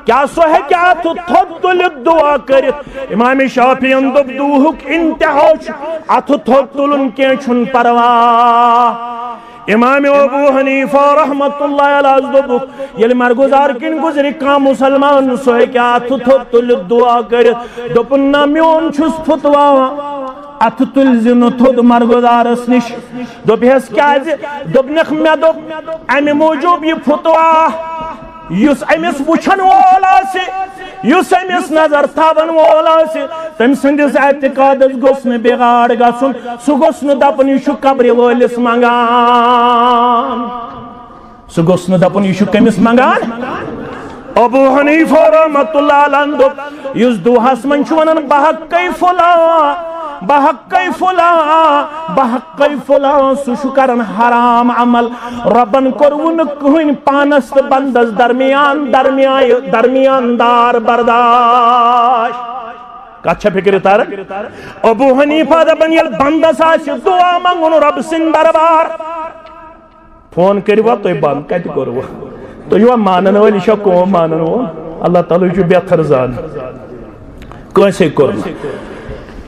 کیٛاہ سُہ ہیٚکہِ اَتھٕ تھوٚد تُلِتھ دُعا کٔرِتھ؟ امام شافعین دوٚپ، دُعہُک انتہا چھُ اَتھٕ تھوٚد تُلُن، کینٛہہ چھُنہٕ پرواہ۔ امام ابو حنیفہ رحمت اللہ علیہ دوٚپُکھ، ییٚلہِ مرگزار کِنۍ گُزرِ کانٛہہ مسلمان، سُہ ہیٚکہِ اَتھٕ تھوٚد تُلِتھ دُعا کٔرِتھ۔ دوٚپُن، نہ، میون چھُس فتویٰ، اَتھٕ تُلۍ زِ نہٕ تھوٚد مرگزارس نِش۔ دوٚپہس، کیٛازِ؟ دوٚپنکھ، مےٚ دوٚپ، امہِ موٗجوٗب یہِ فتویٰ، یُس أمِس وٕچھن وول آسہِ، یُس أمِس نظر تھاون وول آسہِ، تٔمۍ سٕنٛدِس اعتقادس گوٚژھ نہٕ بگاڑ گژھُن۔ سُہ گوٚژھ نہٕ دپُن، یہِ چھُ قبرِ وٲلِس منٛگان۔ سُہ گوٚژھ نہٕ دپُن، یہِ چھُ کٔمِس منٛگان؟ ابو حنیفہ رحمت اللہ علیہ دوٚپ، یُس دُعاہس منٛز چھُ ونان، بحقے فلاں، بحقے فلاں، بحقے فلاں، سُہ چھُ کران حرام عمل۔ رۄبن کوٚروُ نہٕ کٕہٕنۍ پانس تہٕ بندس درمیان، درمیان، درمیان دار برداشت۔ کتھ چھا فکرِ تران؟ ابو حنیفہ دپان، ییٚلہِ بندس آسہِ دُعا منٛگُن رۄب سٕنٛدِ دربار، فون کٔرِوا تُہۍ بنٛد؟ کتہِ کوٚروٕ؟ تُہۍ چھِوا مانن وٲلۍ؟ یہِ چھا قوم مانن وول؟ اللہ تعالیٰ چھُ بہتر زانان۔ کٲنٛسے کوٚر نہٕ۔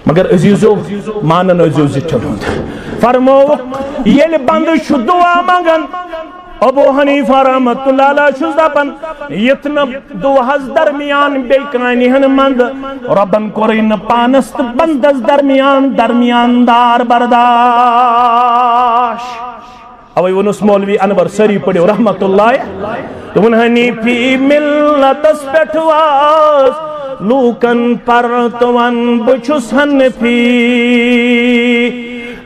مگر عزیزو، مانن ٲسۍزیو زِٹھٮ۪ن ہُنٛد۔ فرمووُکھ، ییٚلہِ بنٛدٕ چھُ دُعا منٛگان، ابو حنیفہ رحمت اللہ علیہ چھُس دپان، یِتھ نہٕ دُعاہس درمیان بیٚیہِ کانہِ ہن منٛدٕ، رۄبن کوٚرُے نہٕ پانس تہٕ بنٛدس درمیان درمیان دار برداشت۔ اوے ووٚنُس مولوی انور، سٲری پٔرِو رحمت اللہ۔ دوٚپُن، حنیفی ملتس پٮ۪ٹھ واس لوٗکن پرتوان، بہٕ چھُس حنفی۔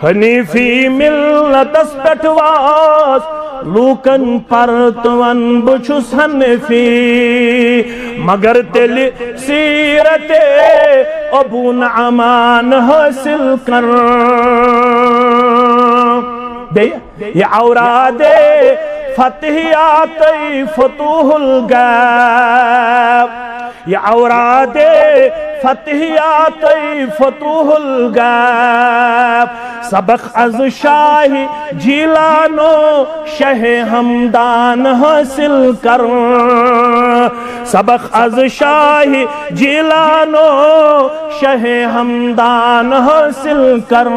حنیفی ملتس پٮ۪ٹھ واس لوٗکن پرتوان، بہٕ چھُس حنفی۔ مگر تیٚلہِ سیرت ابو نعمان حٲصِل کر۔ بیٚیہِ یہِ اوراد فتحیات فتوح الغیب، یہِ اوراد فتحیات فتوح الغیب، سبق از شاہ جیلان و شہ ہمدان حاصل کر۔ سبق از شاہ جیلان و شہ ہمدان حاصل کر۔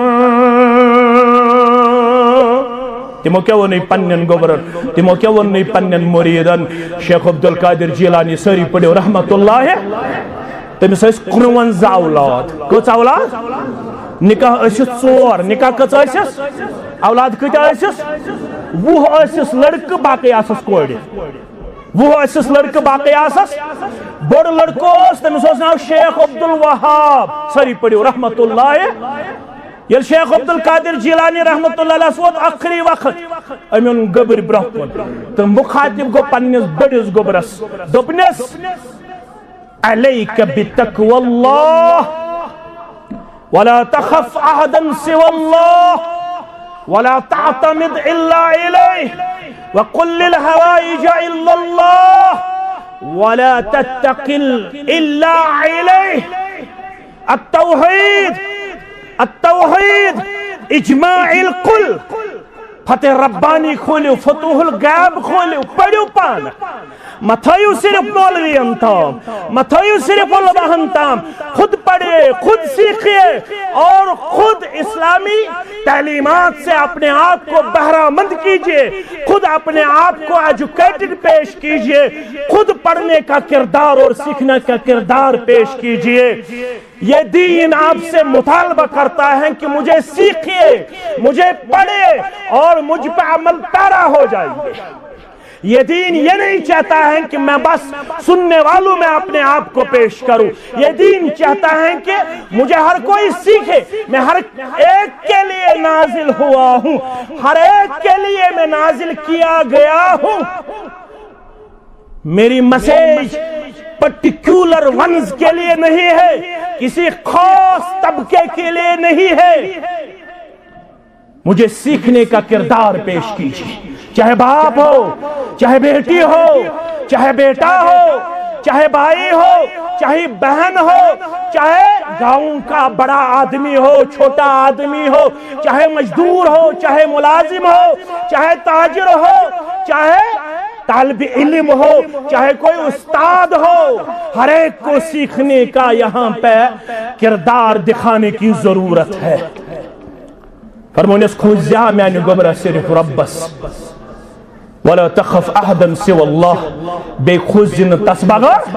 تِمو کیٛاہ ووٚنُے پننٮ۪ن گوٚبرن؟ تِمو کیٛاہ ووٚنُے پننٮ۪ن مُریٖدن؟ شیخ عبدالقادر جیلانی، سٲری پٔرِو رحمت اللہ۔ تٔمِس ٲسۍ کُنوَنزاہ اولاد۔ کٔژ اولاد؟ نکاح ٲسِس ژور۔ نکاح کٔژ ٲسِس؟ اولاد کۭتیٛاہ ٲسِس؟ وُہ ٲسِس لڑکہٕ، باقٕے آسَس کورِ۔ وُہ ٲسِس لڑکہٕ، باقٕے آسَس۔ بوٚڑ لڑکہٕ اوس، تٔمِس اوس ناو شیخ عبدالوہاب۔ سٲری پٔرِو رحمت اللہ۔ ییٚلہِ شیخ عبدالقادر جیلانی رحمتہ اللہ علیہ ووت ٲخری وقت، أمۍ اوٚن گوٚبٕرۍ برونٛہہ کُن تہٕ مُخاطب گوٚو پننِس بٔڑِس گوٚبرس، دوٚپنس، "علیک بتقوی اللہ، ولا تخف احدا سوی اللہ، ولا تعتمد الا الیہ، وقل للحوائج الا اللہ، ولا تتکل الا علیہ۔ التوحید، التوحید، اجماع الکل۔" فتح ربانی کھولیو، فتوح الغیب کھولیو، پٔرِو پانہٕ۔ مہ تھٲیِو صرف مولوین تام، مہ تھٲیِو صرف علماءن تام۔ خود پڑھیے، خود سیکھیے اور خود اسلامی تعلیمات سے اپنے آپ کو بہرہ مند کیجیے، خود اپنے آپ کو ایجوکیٹڈ پیش کیجیے، خود پڑھنے کا کردار اور سیکھنے کا کردار پیش کیجیے۔ یہ دین آپ سے مطالبہ کرتا ہے کہ مجھے سیکھیے، مجھے پڑھے اور مجھ پہ عمل پیرا ہو جائیے۔ یہ دین یہ نہیں چاہتا ہے کہ میں بس سننے والوں میں اپنے آپ کو پیش کروں۔ یہ دین چاہتا ہے کہ مجھے ہر کوئی سیکھے۔ میں ہر ایک کے لیے نازل ہوا ہوں، ہر ایک کے لیے میں نازل کیا گیا ہوں۔ میری میسج پرٹیکولر ونز کے لیے نہیں ہے، کسی خاص طبقے کے لیے نہیں ہے۔ مجھے سیکھنے کا کردار پیش کیجیے، چاہے باپ ہو، چاہے بیٹی ہو، چاہے بیٹا ہو، چاہے بھائی ہو، چاہے بہن ہو، چاہے گاؤں کا بڑا آدمی ہو، چھوٹا آدمی ہو، چاہے مزدور ہو، چاہے ملازم ہو، چاہے تاجر ہو، چاہے طالب علم ہو، چاہے کوئی استاد ہو، ہر ایک کو سیکھنے کا یہاں پہ کردار دکھانے کی ضرورت ہے۔ فرمونس، کھوژ زیا میانہِ گوبرا صرف ربس، ولا تخف احدا سوى الله، بیٚیہِ کھوژ زِ نہٕ تس بغٲر،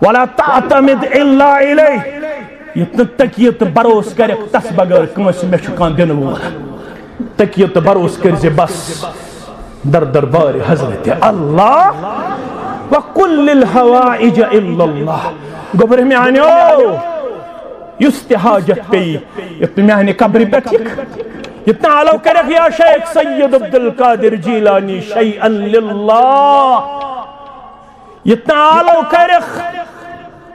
ولا تعتمد الا الیہ، یُتھ نہٕ تکیہِ تہٕ بروسہٕ کرکھ تس بغٲر کٲنٛسہِ، مےٚ چھُ کانٛہہ دِنہٕ وول۔ تکیہِ تہٕ بروسہٕ کٔرۍ زِ بس در دربار حضرت اللہ۔ وقل للحوائج الا اللہ۔ گوٚبرِ میانیو، یُس تہِ حاجت پیٚیہِ، یُتھ نہٕ میانہِ قبرِ پٮ۪ٹھ یِکھ، یُتھ نہٕ آلو کٔرِکھ یا شیخ سید عبدالقادر جیلانی شیئا للہ۔ یہِ تالو کٔرِکھ،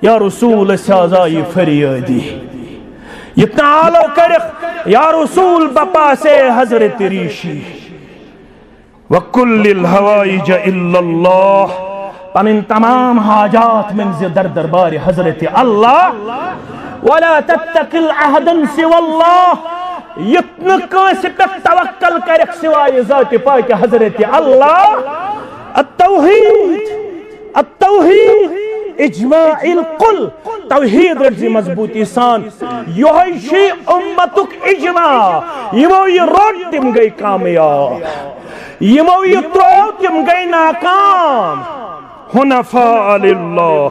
یا رسول، أسۍ حظ آیہِ فریٲدی۔ یہِ تالو کٔرِکھ، یا رسول، بپاسے حضرت ریشی۔ وکل الحوائج الا اللہ، پنٕنۍ تمام حاجات ؤنۍ زِ در دربارِ حضرت اللہ۔ ولا تتکل احدا سوى اللہ، یُتھ نہٕ کٲنٛسہِ پٮ۪ٹھ توکل کٔرِکھ سوائے ذاتِ پاکِ حضرت اللہ۔ التوحید، التوحید، اجماع الکل۔ توحید رٔٹزِ مضبوٗطی سان۔ یِہوٚے چھُ اُمتُک اجماع۔ یِمو یہِ روٚٹ، تِم گٔے کامیاب۔ یِمو یہِ ترٛوو، تِم گٔے ناکام۔ حنفاء للہ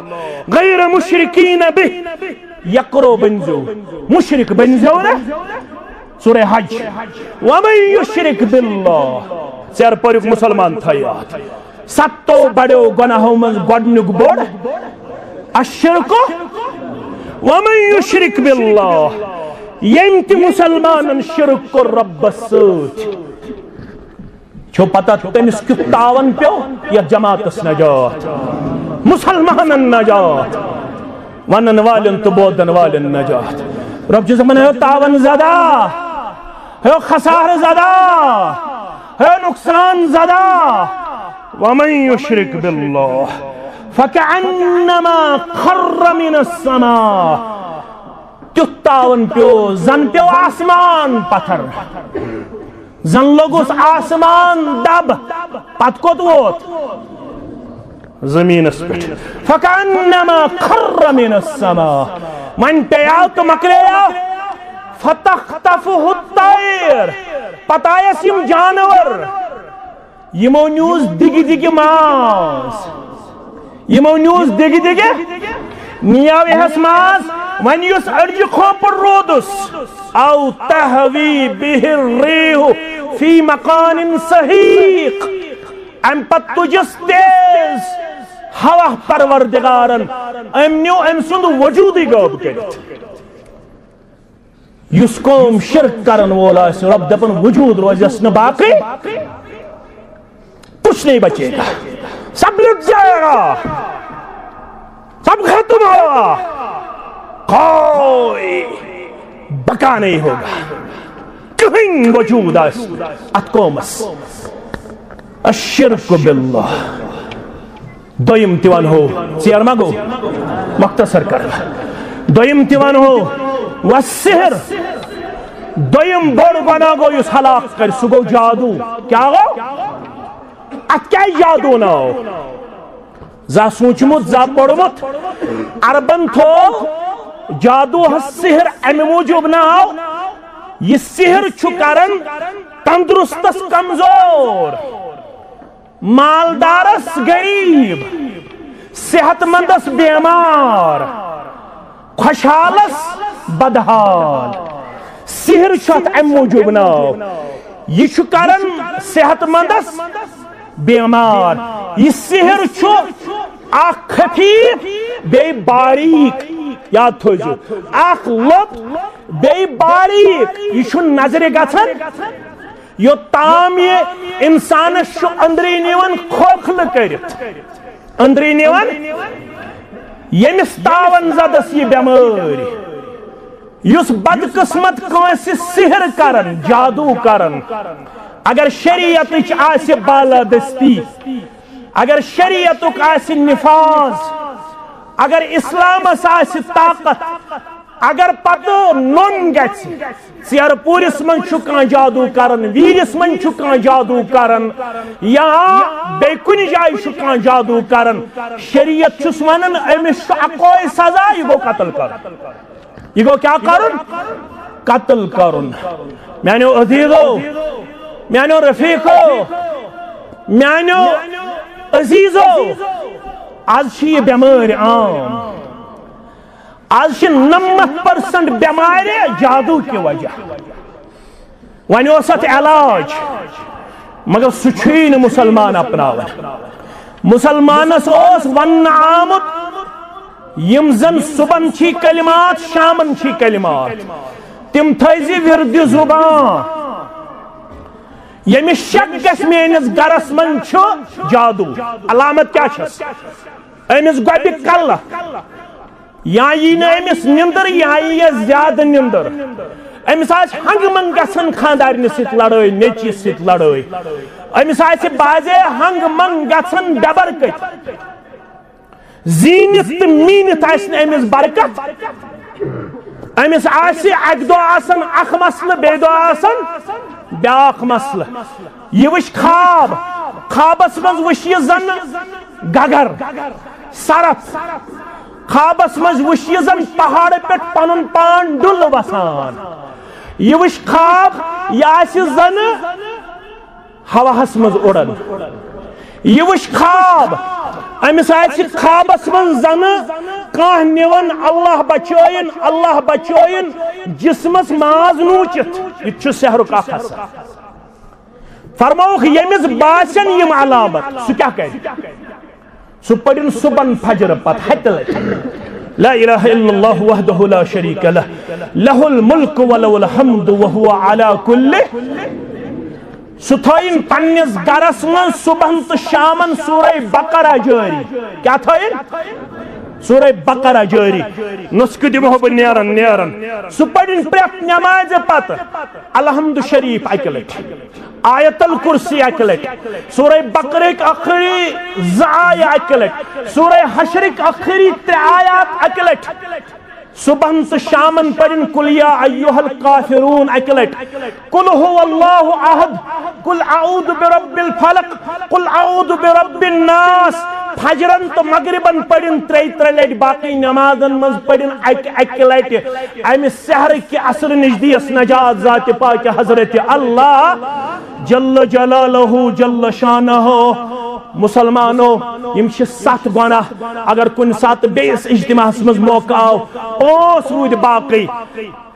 غیر مشرکین بہ۔ یکرو بٔنزیو، مشرک بٔنزیو نہٕ۔ سورہ حج۔ ومن یشرک باللہ، ژیر پٔرِکھ مسلمان تھٲیِو یاد۔ ستو بڑیو گناہو منٛز گۄڈنیُک بوٚڑ الشرک۔ ومن یشرک باللہ، ییٚمۍ تہِ مسلمانن شرک کوٚر رۄبس سۭتۍ، چھو پتہ تٔمِس کیُتھ تاوان پیوٚو؟ یتھ جماعتس نجات، مسلمانن نجات، ونن والٮ۪ن تہٕ بوزن والٮ۪ن نجات۔ رۄب چھُ دپان، ہے تاوان زدہ، ہے خسارٕ زدہ، ہے نقصان زدہ، ومن یشرک باللہ فکأنما خر من السماء۔ تیُتھ تاوان پیوٚو، زن پیوٚو آسمان پتھر۔ زن لوٚگُس آسمان دب، پتہٕ کوٚت ووت؟ زمینس پٮ۪ٹھ۔ فکأنما خر من السماء، وۄنۍ پیٚیاو تہٕ مۄکلییاو۔ فتخطفه الطير، پتہٕ آیس یِم جانور، یِمو نیوٗس دِگہِ دِگہِ ماز۔ یِمو نیوٗس دِگہِ دِگہِ، نِیاو یِہس ماز۔ وۄنۍ یُس أڈجہِ کھوپُر روٗدُس، او تہوی بہ الریح فی مکان سحیق، امہِ پتہٕ تُجس تیز ہوا پروردگارن، أمۍ نیوٗ أمۍ سُنٛد وجوٗدٕے غٲب کٔرِتھ۔ یُس قوم شرک کرن وول آسہِ، رب دپان وجود روزٮ۪س نہٕ باقٕے، کچھ نہیں بچے گا، سب لٹ جائے گا، سب ختم ہوگا، کوئی بقا نہیں ہوگا، کہیں وجود آسہِ اتھ قومس۔ الشرک باللہ۔ دوٚیِم تہِ ونہو، ژیر ما گوٚو؟ مختصر کرٕ بہٕ۔ دوٚیِم تہِ ونہو، والسحر۔ دوٚیِم بوٚڑ گۄناہ گوٚو یُس ہلاک کرِ، سُہ گوٚو جادو۔ کیٛاہ گوٚو؟ اتھ کیٛازِ جادو ناو؟ زانٛہہ سوٗنٛچمُت، زانٛہہ پوٚرمُت؟ عربن تھوو جادوہس سحر امہِ موٗجوٗب ناو، یہِ سحر چھُ کران تندرستس کمزور، مالدارس غریب، صحت مندس بیمار، خۄشحالس بدحال۔ سحر چھُ اتھ امہِ موٗجوٗب ناو، یہِ چھُ کران صحت مندس بیمار۔ یہِ سحر چھُ اکھ خفیف بیٚیہِ باریک، یاد تھٲوزیو، اکھ لوٚت بیٚیہِ باریک، یہِ چھُ نظرِ گژھان۔ یوٚتام یہِ انسانس چھُ أنٛدری نِوان کھوکھلہٕ کٔرِتھ، أنٛدری نِوان، ییٚمِس تاون زدس یہِ بٮ۪مٲرۍ، یُس بدقسمت کٲنٛسہِ سحر کرن، جادو کرن، اگر شریعتٕچ آسہِ بالادستی، اگر شریعتُک آسہِ نفاذ، اگر اسلامس آسہِ طاقت، اگر پتہٕ نوٚن گژھِ، ژیرٕ پوٗرِس منٛز چھُ کانٛہہ جادو کران، ویٖرِس منٛز چھُ کانٛہہ جادو کران، یا بیٚیہِ کُنہِ جایہِ چھُ کانٛہہ جادو کران، شریعت چھُس ونان أمِس چھُ اکوے سزا، یہِ گوٚو قتل کرُن۔ یہِ گوٚو کیٛاہ کرُن؟ قتل کرُن۔ میانیو عزیزو، میانیو رفیقو، میانیو عزیزو، از چھِ یہِ بٮ۪مٲرۍ عام۔ از چھِ نَمَتھ پٔرسنٹ بٮ۪مارِ جادو کہِ وجہ۔ وۄنۍ اوس اتھ علاج، مگر سُہ چھُے نہٕ مسلمان اپناوان۔ مسلمانس اوس وننہٕ آمُت، یِم زن صبحن چھی کلمات، شامن چھی کلمات، تِم تھٲیزِ وِردِ زُبان۔ ییٚمِس شک گژھِ میٲنِس گرس منٛز چھُ جادو، علامت کیٛاہ چھس؟ أمِس گۄبہِ کلہٕ، یا یی نہٕ أمِس نِندٕر، یا یی یَس زیادٕ نِندٕر۔ أمِس آسہِ ہنٛگہٕ منٛگہٕ گژھان خانٛدارنہِ سۭتۍ لڑٲے، نیٚچی سۭتۍ لڑٲے۔ أمِس آسہِ بازے ہنٛگہٕ منٛگہٕ گژھان بے برکت۔ زیٖنِتھ تہٕ میٖنِتھ آسہِ نہٕ أمِس برکت۔ أمِس آسہِ اَکہِ دۄہ آسان اکھ مسلہٕ، بیٚیہِ دۄہ آسان بیٛاکھ مسلہٕ۔ یہِ وٕچھ خواب، خوابس منٛز وٕچھ یہِ زن گگر، سرف۔ خوابس منٛز وٕچھ یہِ زن پہاڑٕ پٮ۪ٹھ پنُن پان ڈُل وسان۔ یہِ وٕچھ خواب، یہِ آسہِ زن ہواہس منٛز اُڑان۔ یہِ وٕچھ خواب، أمِس آسہِ خوابس منٛز زنہٕ کانٛہہ نِوان، اللہ بچٲیِن، اللہ بچٲیِن، جسمس ماز نوٗچِتھ۔ یہِ تہِ چھُ سحرُک اکھ اثر۔ فرمووُکھ، ییٚمِس باسن یِم علامت، سُہ کیٛاہ کرِ؟ سُہ پٔرِن صبحن فجر پتہٕ ہتہِ لٹہِ، لا الہ الا اللہ وحدہ لا شریک لہ، لہ الملک و لہ الحمد وہو علی کل۔ سُہ تھٲیِن پننِس گرس منٛز صبحن تہٕ شامن سورہ بقرہ جٲری۔ کیٛاہ تھٲیِن؟ سورہ بقرہ جٲری۔ نسخہٕ دِمہو بہٕ نیران نیران۔ سُہ پٔرِن پرٛٮ۪تھ نمازِ پتہٕ الحمد شریف اکہِ لٹہِ، آیت الکرسی اکہِ لٹہِ، سورہ بقرٕکۍ ٲخری زٕ آیہِ اکہِ لٹہِ، سورہ حشرٕکۍ ٲخری ترٛےٚ آیات اکہِ لٹہِ۔ صبحن تہٕ شامن پٔرِن قل یا ایھا الکافرون اکہِ لٹہِ، قل ھو اللہ احد، قل اعوذ برب الفلق، قل اعوذ برب الناس۔ فجرن تہٕ مغربن پٔرِن ترٛیہِ ترٛیہِ لٹہِ، باقٕے نمازن منٛز پٔرِن اکہِ اکہِ لٹہِ۔ امہِ سحرٕکہِ اثرٕ نِش دِیس نجات ذاتِ پاکہِ حضرت اللہ جل جلالہ جل شانہ۔ مسلمانو، یِم چھِ ستھ گۄناہ۔ اگر کُنہِ ساتہٕ بیٚیِس اجتماعس منٛز موقعہٕ آو، پانٛژھ روٗدۍ باقٕے،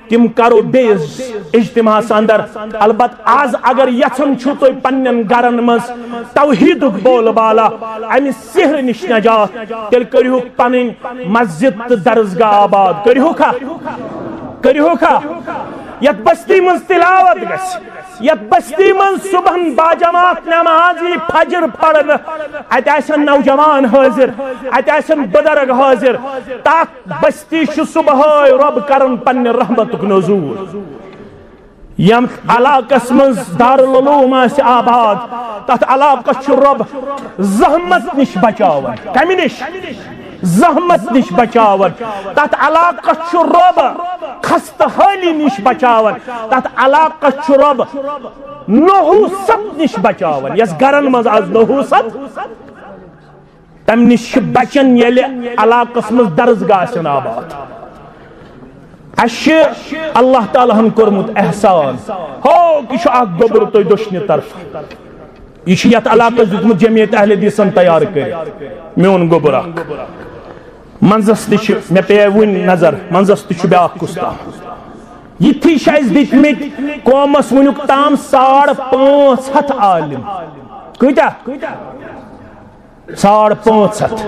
تِم کرو بیٚیِس اجتماعس اندر۔ البتہ از اگر یژھان چھِو تُہۍ پننٮ۪ن گرن منٛز توحیدُک بول بالا، امہِ سحرٕ نِش نجات، تیٚلہِ کٔرِہُکھ پنٕنۍ مسجد تہٕ درسگاہ آباد۔ کٔرِہُکھا؟ کٔرِہُکھا؟ یتھ بستی منٛز تلاوت گژھِ، یتھ بستی منٛز صبحن باجماعت نماز یی فجر پرنہٕ، اتہِ آسن نوجوان حٲضِر، اتہِ آسن بُزرگ حٲضِر۔ تتھ بستی چھُ صبحٲے رۄب کران پننہِ رحمتُک نزول۔ یتھ علاقس منٛز دارالعلوم آسہِ آباد، تتھ علاقس چھُ رۄب زحمت نِش بچاوان۔ کمہِ نِش؟ زحمت نِش بچاوان۔ تتھ علاقس چھُ رۄب خستہٕ حٲلی نِش بچاوان۔ تتھ علاقس چھُ رۄب نحوست نِش بچاوان۔ یس گرن منٛز از نحوست، تمہِ نِش چھِ بچان، ییٚلہِ علاقس منٛز درسگاہ آسن آباد۔ اسہِ چھِ اللہ تعالیٰ ہن کوٚرمُت احسان، ہو، یہِ چھُ اکھ گوٚبُر تۄہہِ دٔچھنہِ طرفہٕ۔ یہِ چھُ یتھ علاقس دیُتمُت جمعیت اہل حدیثن تیار کٔرِتھ، میون گوٚبُر اکھ۔ منٛزس تہِ چھِ، مےٚ پیٚیہِ وُنہِ نظر، منٛزس تہِ چھُ بیٛاکھ کُس تام۔ یِتھی چھِ اَسہِ دِتمٕتۍ قومس وُنیُک تام ساڑ پانٛژھ ہتھ عالم۔ کۭتیاہ؟ ساڑ پانٛژھ ہتھ۔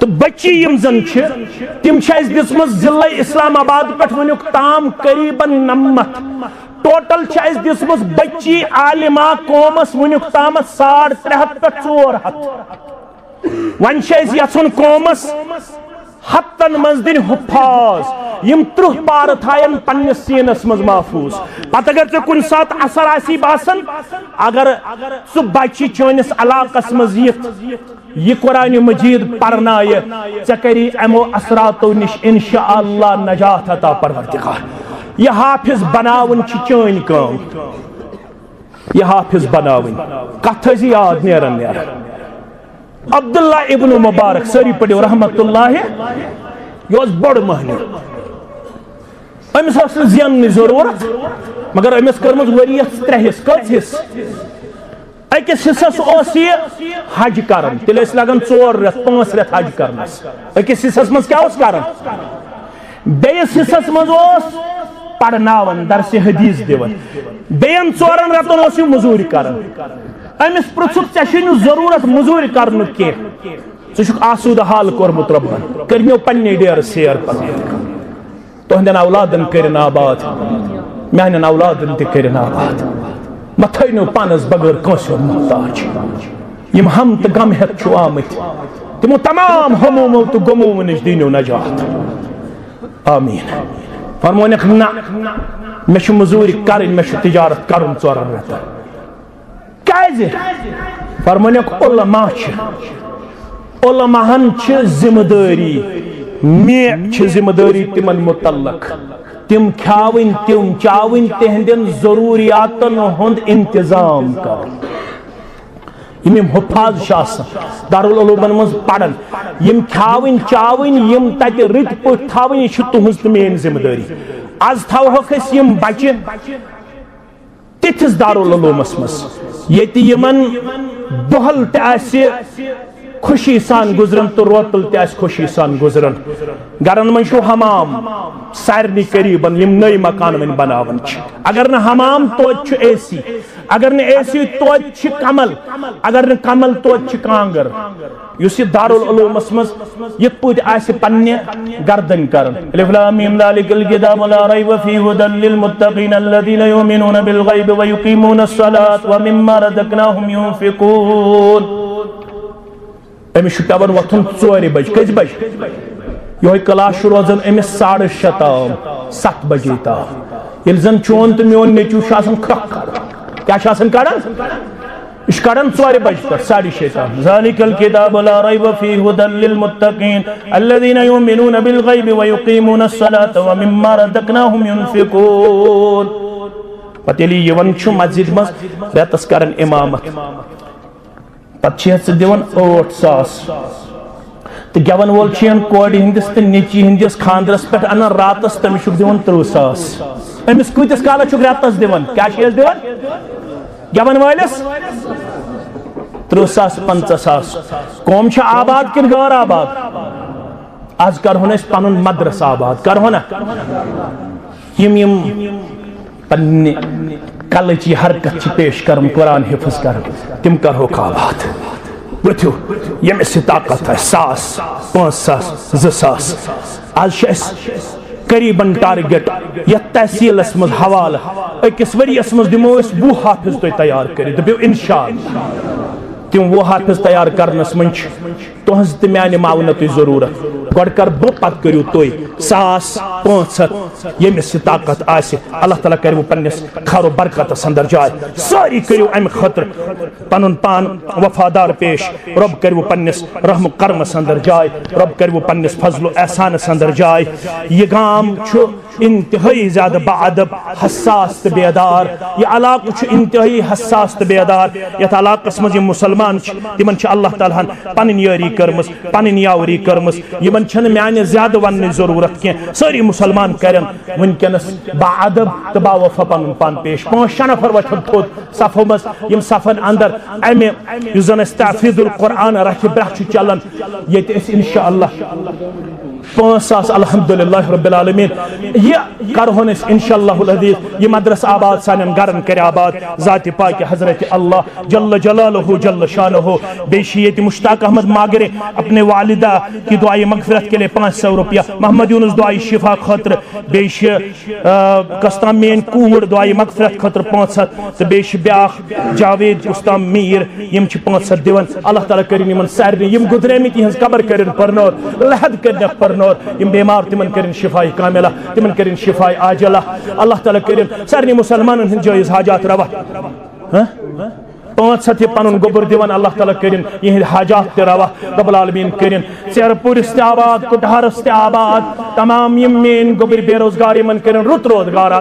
تہٕ بچی یِم زن چھِ، تِم چھِ اَسہِ دِژمٕژ ضلع اسلام آباد پٮ۪ٹھ وُنیُک تام قریباً نَمَتھ۔ ٹوٹل چھِ اَسہِ دِژمٕژ بچی عالمہ قومس وُنیُک تامَتھ ساڑ ترٛےٚ ہتھ پٮ۪ٹھ ژور ہتھ۔ وۄنۍ چھِ أسۍ یژھُن قومس ہفتن منٛز دِنۍ حفاظ، یِم ترٕٛہ پارٕ تھاین پننِس سیٖنس منٛز محفوظ۔ پتہٕ اگر ژےٚ کُنہِ ساتہٕ اثر آسی باسان، اگر سُہ بچہِ چٲنِس علاقس منٛز یِتھ، یہِ قرآن مجید پرنایہِ، ژےٚ کری یِمو اثراتو نِش انشاءاللہ نجات عطا پروردگار۔ یہِ حافظ بناوُن چھِ چٲنۍ کٲم۔ یہِ حافظ بناوٕنۍ۔ کتھ ٲسۍ یاد نیران نیران۔ عبداللہ ابن مبارک، سٲری پٔرِو رحمت اللہ، یہِ اوس بوٚڑ مٔہنیوٗ۔ أمِس ٲس نہٕ زیننٕچ ضروٗرت، مگر أمِس کٔرمٕژ ؤریَس ترٛےٚ حصہٕ۔ کٔژ حصہٕ؟ أکِس حصس اوس یہِ حج کران، تیٚلہِ ٲسۍ لگان ژور رٮ۪تھ، پانٛژھ رٮ۪تھ حج کرنس۔ أکِس حصس منٛز کیٛاہ اوس کران؟ بیٚیِس حصس منٛز اوس پرناوان، درسِ حدیث دِوان۔ بیٚین ژورن رٮ۪تن اوس یہِ مٔزوٗرۍ کران۔ أمِس پرٛژھُکھ، "ژےٚ چھُے نہٕ ضروٗرت مٔزوٗرۍ کرنُک کینٛہہ، ژٕ چھُکھ آسوٗدٕ حال کوٚرمُت رۄبن، کٔرِنو پننہِ ڈیرٕ سیر پتہٕ۔ تُہنٛدٮ۪ن اولادن کٔرِن آباد، میانٮ۪ن اولادن تہِ کٔرِن آباد۔ مہ تھٲینو پانس بغٲر کٲنٛسہِ ہُنٛد محتاج۔ یِم ہم تہٕ غم ہٮ۪تھ چھِو آمٕتۍ، تِمو تمام ہمومو تہٕ غمومو نِش دیٖنو نجات۔" آمیٖن۔ فرمونکھ، "نہ، مےٚ چھِ مٔزوٗرۍ کرٕنۍ، مےٚ چھُ تجارت کرُن ژورن رٮ۪تن۔" کیازِ؟ فرمونکھ، علماء چھِ، علماہن چھِ ذمہٕ دٲری، مےٚ چھِ ذمہٕ دٲری تِمن متعلق۔ تِم کھیاوٕنۍ، تِم چاوٕنۍ، تِہنٛدٮ۪ن ضروٗریاتن ہُنٛد انتظام کرُن۔ یِم یِم حفاظ چھِ آسان، دارالعلومن منٛز پران، یِم کھیاوٕنۍ چاوٕنۍ، یِم تتہِ رٕتۍ پٲٹھۍ تھاوٕنۍ، یہِ چھِ تُہنٛز تہٕ میٲنۍ ذمہٕ دٲری۔ از تھاوہوکھ أسۍ یِم بچہِ تِتھِس دارالعلومس منٛز، ییٚتہِ یِمن دۄہل تہِ آسہِ خوشی سان گُزران تہٕ روتل تہِ آسہِ خوشی سان گُزران۔ گرن منٛز چھُ حمام، سارنٕے قریبن یِم نٔوۍ مکان وۄنۍ بناوان چھِ۔ اگر نہٕ حمام، توتہِ چھُ اے سی۔ اگر نہٕ اے سی، توتہِ چھِ کمل۔ اگر نہٕ کمل، توتہِ چھِ کانگر۔ یُس یہِ دارالعلومس منٛز یِتھ پٲٹھۍ آسہِ پننہِ گردن کران۔ الف لام میم، ذالک الکتاب لا ریب فیہ، ھدی للمتقین، الذین یؤمنون بالغیب ویقیمون الصلاۃ ومما رزقناہم ینفقون۔ أمِس چھُ پٮ۪وان وۄتھُن ژورِ بجہِ۔ کٔژِ بجہِ؟ یِہوٚے کلاس چھُ روزان أمِس ساڑٕ شےٚ تام، ستھ بجے تام۔ ییٚلہِ زن چون تہٕ میون نیٚچوٗ چھُ آسان کھرٛکھ کڑان۔ کیٛاہ چھُ آسان کڑان؟ یہِ چھُ کڑان ژورِ بجہِ پٮ۪ٹھ ساڑِ شےٚ تام۔ ذالک الکتاب لا ریب فیہ، ھدی للمتقین، الذین یؤمنون بالغیب ویقیمون الصلاۃ ومما رزقناہم ینفقون۔ پتہٕ ییٚلہِ یہِ یِوان چھُ مسجد منٛز، رٮ۪تس کران امامت۔ پتہٕ چھِ ژٕ دِوان ٲٹھ ساس۔ تہٕ گٮ۪وَن وول چھُ یَن کورِ ہٕنٛدِس تہٕ نیٚچی ہٕنٛدِس خانٛدرَس پٮ۪ٹھ اَنان راتَس، تٔمِس چھُکھ دِوان تٕرٛہ ساس۔ أمِس کۭتِس کالَس چھُکھ رٮ۪تَس دِوان؟ کیٛاہ چھِ أسۍ دِوان؟ گٮ۪وَن وٲلِس تٕرٛہ ساس، پنٛژاہ ساس۔ قوم چھا آباد کِنہٕ غٲر آباد؟ آز کَرہون أسۍ پَنُن مدرسہٕ آباد، کَرہون نا؟ یِم یِم پننہِ کلٕچ یہِ حرکت چھِ پیش کران، قرآن حفظ کران، تِم کرہوکھ آباد۔ ؤتھِو، ییٚمِس یہِ طاقت آسہِ، ساس، پانٛژھ ساس، زٕ ساس۔ آز چھِ اَسہِ قریباً ٹارگٹ، یتھ تحصیلس منٛز حوالہٕ، أکِس ؤریس منٛز دِمو أسۍ وُہ حافظ تۄہہِ تیار کٔرِتھ، دٔپِو انشاءاللہ۔ تِم وُہ حافظ تیار کرنس منٛز چھِ تُہنٛز تہٕ میانہِ معاونتٕچ ضروٗرت۔ گۄڈٕ کر بہٕ، پتہٕ کٔرِو تُہۍ۔ ساس، پانٛژھ ہتھ، ییٚمِس یہِ طاقت آسہِ، اللہ تعالیٰ کرِوٕ پننِس خیر و برکتس اندر جاے۔ سٲری کٔرِو امہِ خٲطرٕ پنُن پان وفادار پیش۔ رۄب کٔرِوٕ پننِس رحم و کرمس اندر جاے، رۄب کٔرِوٕ پننِس فضل و احسانس اندر جاے۔ یہِ گام چھُ انتہٲئی زیادٕ باادب، حساس تہٕ بیدار۔ یہِ علاقہٕ چھُ انتہٲئی حساس تہٕ بیدار۔ یتھ علاقس منٛز یِم مسلمان چھِ، تِمن چھِ اللہ تعالیٰ ہن پنٕنۍ یٲری کٔرمٕژ، پنٕنۍ یاوری کٔرمٕژ۔ یِمن چھنہٕ میانہِ زیادٕ وننٕچ ضروٗرت کینٛہہ۔ سٲری مسلمان کرن وٕنکیٚنس باادب تہٕ باوفا پنُن پان پیش۔ پانٛژھ شےٚ نفر وۄتھن تھوٚد صفو منٛز، یِم صفن اندر امہِ، یُس زن اسہِ تحفیظ القرآن رکھِ برٛکھ چھُ چلان، ییٚتہِ أسۍ انشاءاللہ پانٛژھ ساس، الحمدللہ رب العالمین، یہِ کرہون أسۍ انشاءاللہ العزیز، یہِ مدرسہ آباد، سانٮ۪ن گرن کرِ آباد ذاتِ پاکِ حضرت اللہ جل جلالہ جل شانہ۔ بیٚیہِ چھِ ییٚتہِ مشتاق احمد ماگرے اپنے والدہ کی دعائے مغفرت کے لیے پانچ سو روپیہ، محمد یونس دعائے شفا خٲطرٕ، بیٚیہِ چھِ، آ، کستام میٲنۍ کوٗر دعائے مغفرت خٲطرٕ پانٛژھ ہتھ، تہٕ بیٚیہِ چھِ بیٛاکھ جاوید کستام میٖر، یِم چھِ پانٛژھ ہتھ دِوان۔ اللہ تعالیٰ کٔرِنۍ یِمن سارنٕے، یِم گُزریمٕتۍ، یِہٕنٛز قبر کٔرِنۍ پرنور، لحد کٔرِنَکھ پرنور، یِم بیمار تِمن کٔرِنۍ شفاء کاملہ، تِمن کٔرِنۍ شفاء عاجلہ۔ اللہ تعالیٰ کٔرِنۍ سارنٕے مسلمانن ہٕنٛدۍ جٲیز حاجات روا۔ ہاں؟ پانٛژھ ہتھ یہِ پنُن گوٚبُر دِوان، اللہ تعالیٰ کٔرِنۍ یِہنٛدۍ حاجات تہِ روا۔ رب العالمین کٔرِنۍ ژیرٕ پوٗرِس تہِ آباد، کُٹہارس تہِ آباد، تمام یِم میٲنۍ گوٚبٕرۍ بے روزگار، یِمن کٔرِنۍ رُت روزگار عطا۔